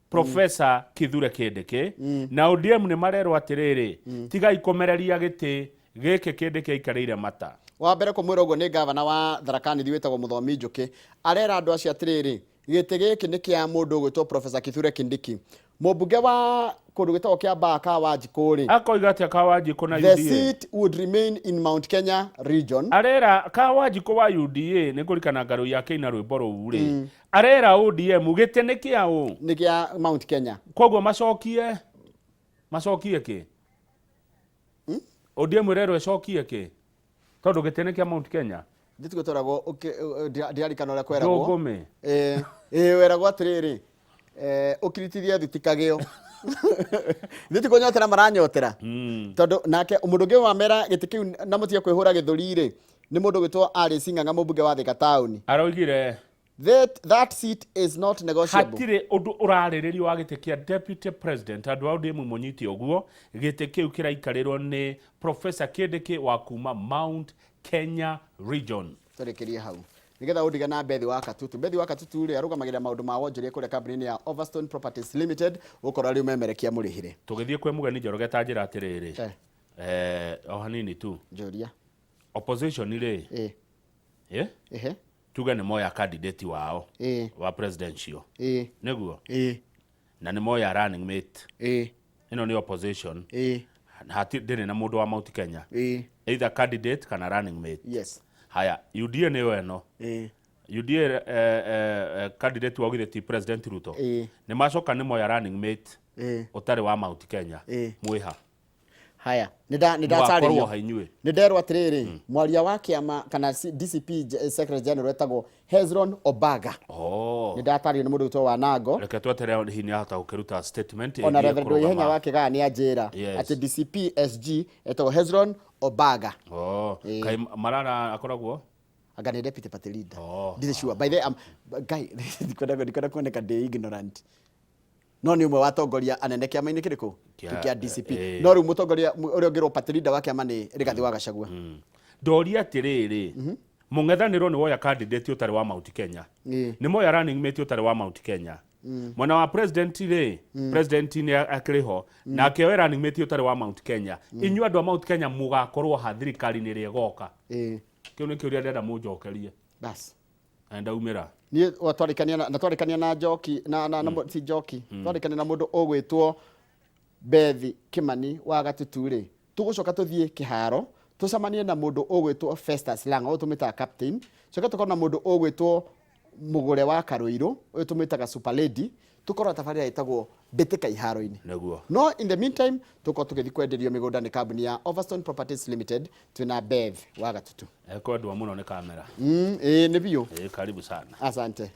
Professor Kithure Kindiki. Na ODM nĩ marerwo atĩrĩrĩ, tigai kũmereria gĩtĩ gĩkĩ Kindiki aikarĩire mata. Wa mbere kũmwĩra ũguo nĩ gavana wa Tharaka Nithi wĩtagwo Mũthomi Njũkĩ. Arera andũ acio atĩrĩrĩ, gĩtĩ gĩkĩ nĩ kĩa mũndũ ũgwĩtwo Professor Kithure Kindiki. Mũmbunge wa kũndũ gwĩtagwo Kĩambaa Kawanjikũ rĩ, Akoiga atĩa Kawanjikũ na The UDA? seat would remain in Mount Kenya region. Arera Kawanjikũ wa UDA nĩ kũrikana ngarũ yake ina rwĩmbo rũu rĩ. Arera ODM gĩtĩ nĩ kĩa ũ? Nĩ kĩa Mount Kenya. Koguo macokie kĩ? ODM ĩrerwo ĩcokie kĩ? Tondũ gĩtĩ nĩ kĩa Mount Kenya. Nditugo tweragwo ndirarikana ũrĩa kweragwo. Ndũngũmĩ. Weragwo atĩrĩrĩ, ũkiritithie thuti kagĩo. Thuti kũnyotera maranyotera. Tondũ nake mũndũ ũngĩ wamera gĩtĩ kĩu na mũtige kwĩhũra gĩthũri rĩ, nĩ mũndũ ũgwĩtwo Alice Ng'ang'a mũmbunge wa Thika Town. Aroigire That seat is not negotiable. Hatirĩ ũndũ ũrarĩrĩrio wa gĩtĩ kĩa Deputy President. Andũ a ODM mũnyite ũguo, gĩtĩ kĩu kĩraikarĩrwo nĩ Professor Kindiki wa kuma Mount Kenya Region. Tũrĩkĩrie hau. Nĩgetha ũndige na Bethi wa Katutu. Bethi wa Katutu rĩ, arũgamagĩrĩra maũndũ ma wonjoria kũrĩa kambuni-inĩ ya Overstone Properties Limited, ũgũkorwo arĩ ũmemerekia mũrĩhĩre. Tũgĩthiĩ kwĩ Mũgeni Njoroge ta njĩra atĩrĩrĩ, Eh. eh, o hanini tu. Njũria. Opposition rĩ, Eh. eh? Ehe. Tuge nĩ moya candidate wao Eh. wa presidential. Eh. Nĩguo? Eh. Na nĩ moya running mate. Eh. Ĩno nĩ opposition. Eh. Hati ndĩrĩ na mũndũ wa Mount Kenya. Eh. Either candidate kana running mate. Yes. Haya, UDA nĩyo ĩno. Eh. UDA eh, eh, eh, candidate wao githĩ ti President Ruto. Eh. Nĩ macoka nĩ moya running mate Eh. ũtarĩ wa Mount Kenya. Eh. Mwĩha. Haya, nĩ Mũgakorwo ndatarĩrio. ha inyuĩ. Nĩ nderwo atĩrĩrĩ, mwaria wa kĩama kana DCP Secretary General etagwo Hezron Obaga. Oh. Nĩ ndatarĩrio nĩ mũndũ wĩtwo Wanango. Reke tweterere hihi nĩ ahota gũkĩruta statement Ona ĩgiĩ Reverend Waihenya kũrũgama. wa Kĩgaa nĩ anjĩra Yes. atĩ DCP SG etagwo Hezron Obaga. Oh, kaĩ Marara akoragwo? Anga nĩ deputy party leader. Oh. Ndirĩ sure. By the way, guy, ndikwenda kuoneka ndĩ ignorant. No nĩ ũmwe wa atongoria anene kĩama-inĩ kĩrĩkũ? Kĩa- Kĩa DCP. eh. No rĩu mũtongoria ũrĩa ũngĩrwo party leader wa kĩama nĩ Rigathĩ wa Gachagua. Ndoria atĩrĩrĩ, mũng'ethanĩro nĩ woya candidate ũtarĩ wa Mount Kenya. Ĩĩ. Nĩ moya running mate ũtarĩ wa Mount Kenya. Mwena wa president rĩ, president nĩ akĩrĩ ho, nake oe running mate ũtarĩ wa Mount Kenya. Inyuĩ andũ a Mount Kenya mũgakorwo ha thirikari-inĩ ĩrĩa ĩgoka. Ĩĩ. Kĩu nĩ kĩũria ndĩrenda mũnjokerie. Bas. Na ndaumĩra. Niĩ twarĩkania na twarĩkania na Njoki na na, na ti Njoki. Twarĩkania na mũndũ ũgwĩtwo Bethi Kimani wa Gatutu rĩ, tũgũcoka tũthiĩ kĩharo tũcemanie na mũndũ ũgwĩtwo Festus Lang'o ũyũ tũmwĩtaga captain, coke tũkorwo na mũndũ ũgwĩtwo Mũgũre wa Karũirũ ũyũ tũmwĩtaga Super Lady, tũkorwo na tabarĩra ĩtagwo Mbĩtĩka Iharo-inĩ. Nĩguo. No in the meantime tũkorwo tũgĩthiĩ kwenderio mĩgũnda nĩ kambuni ya Overstone Properties Limited twĩna Beth wa Gatutu. Ekwendwa mũno nĩ kamera. Ĩĩ nĩ biũ. Ĩĩ, karibu sana. Asante.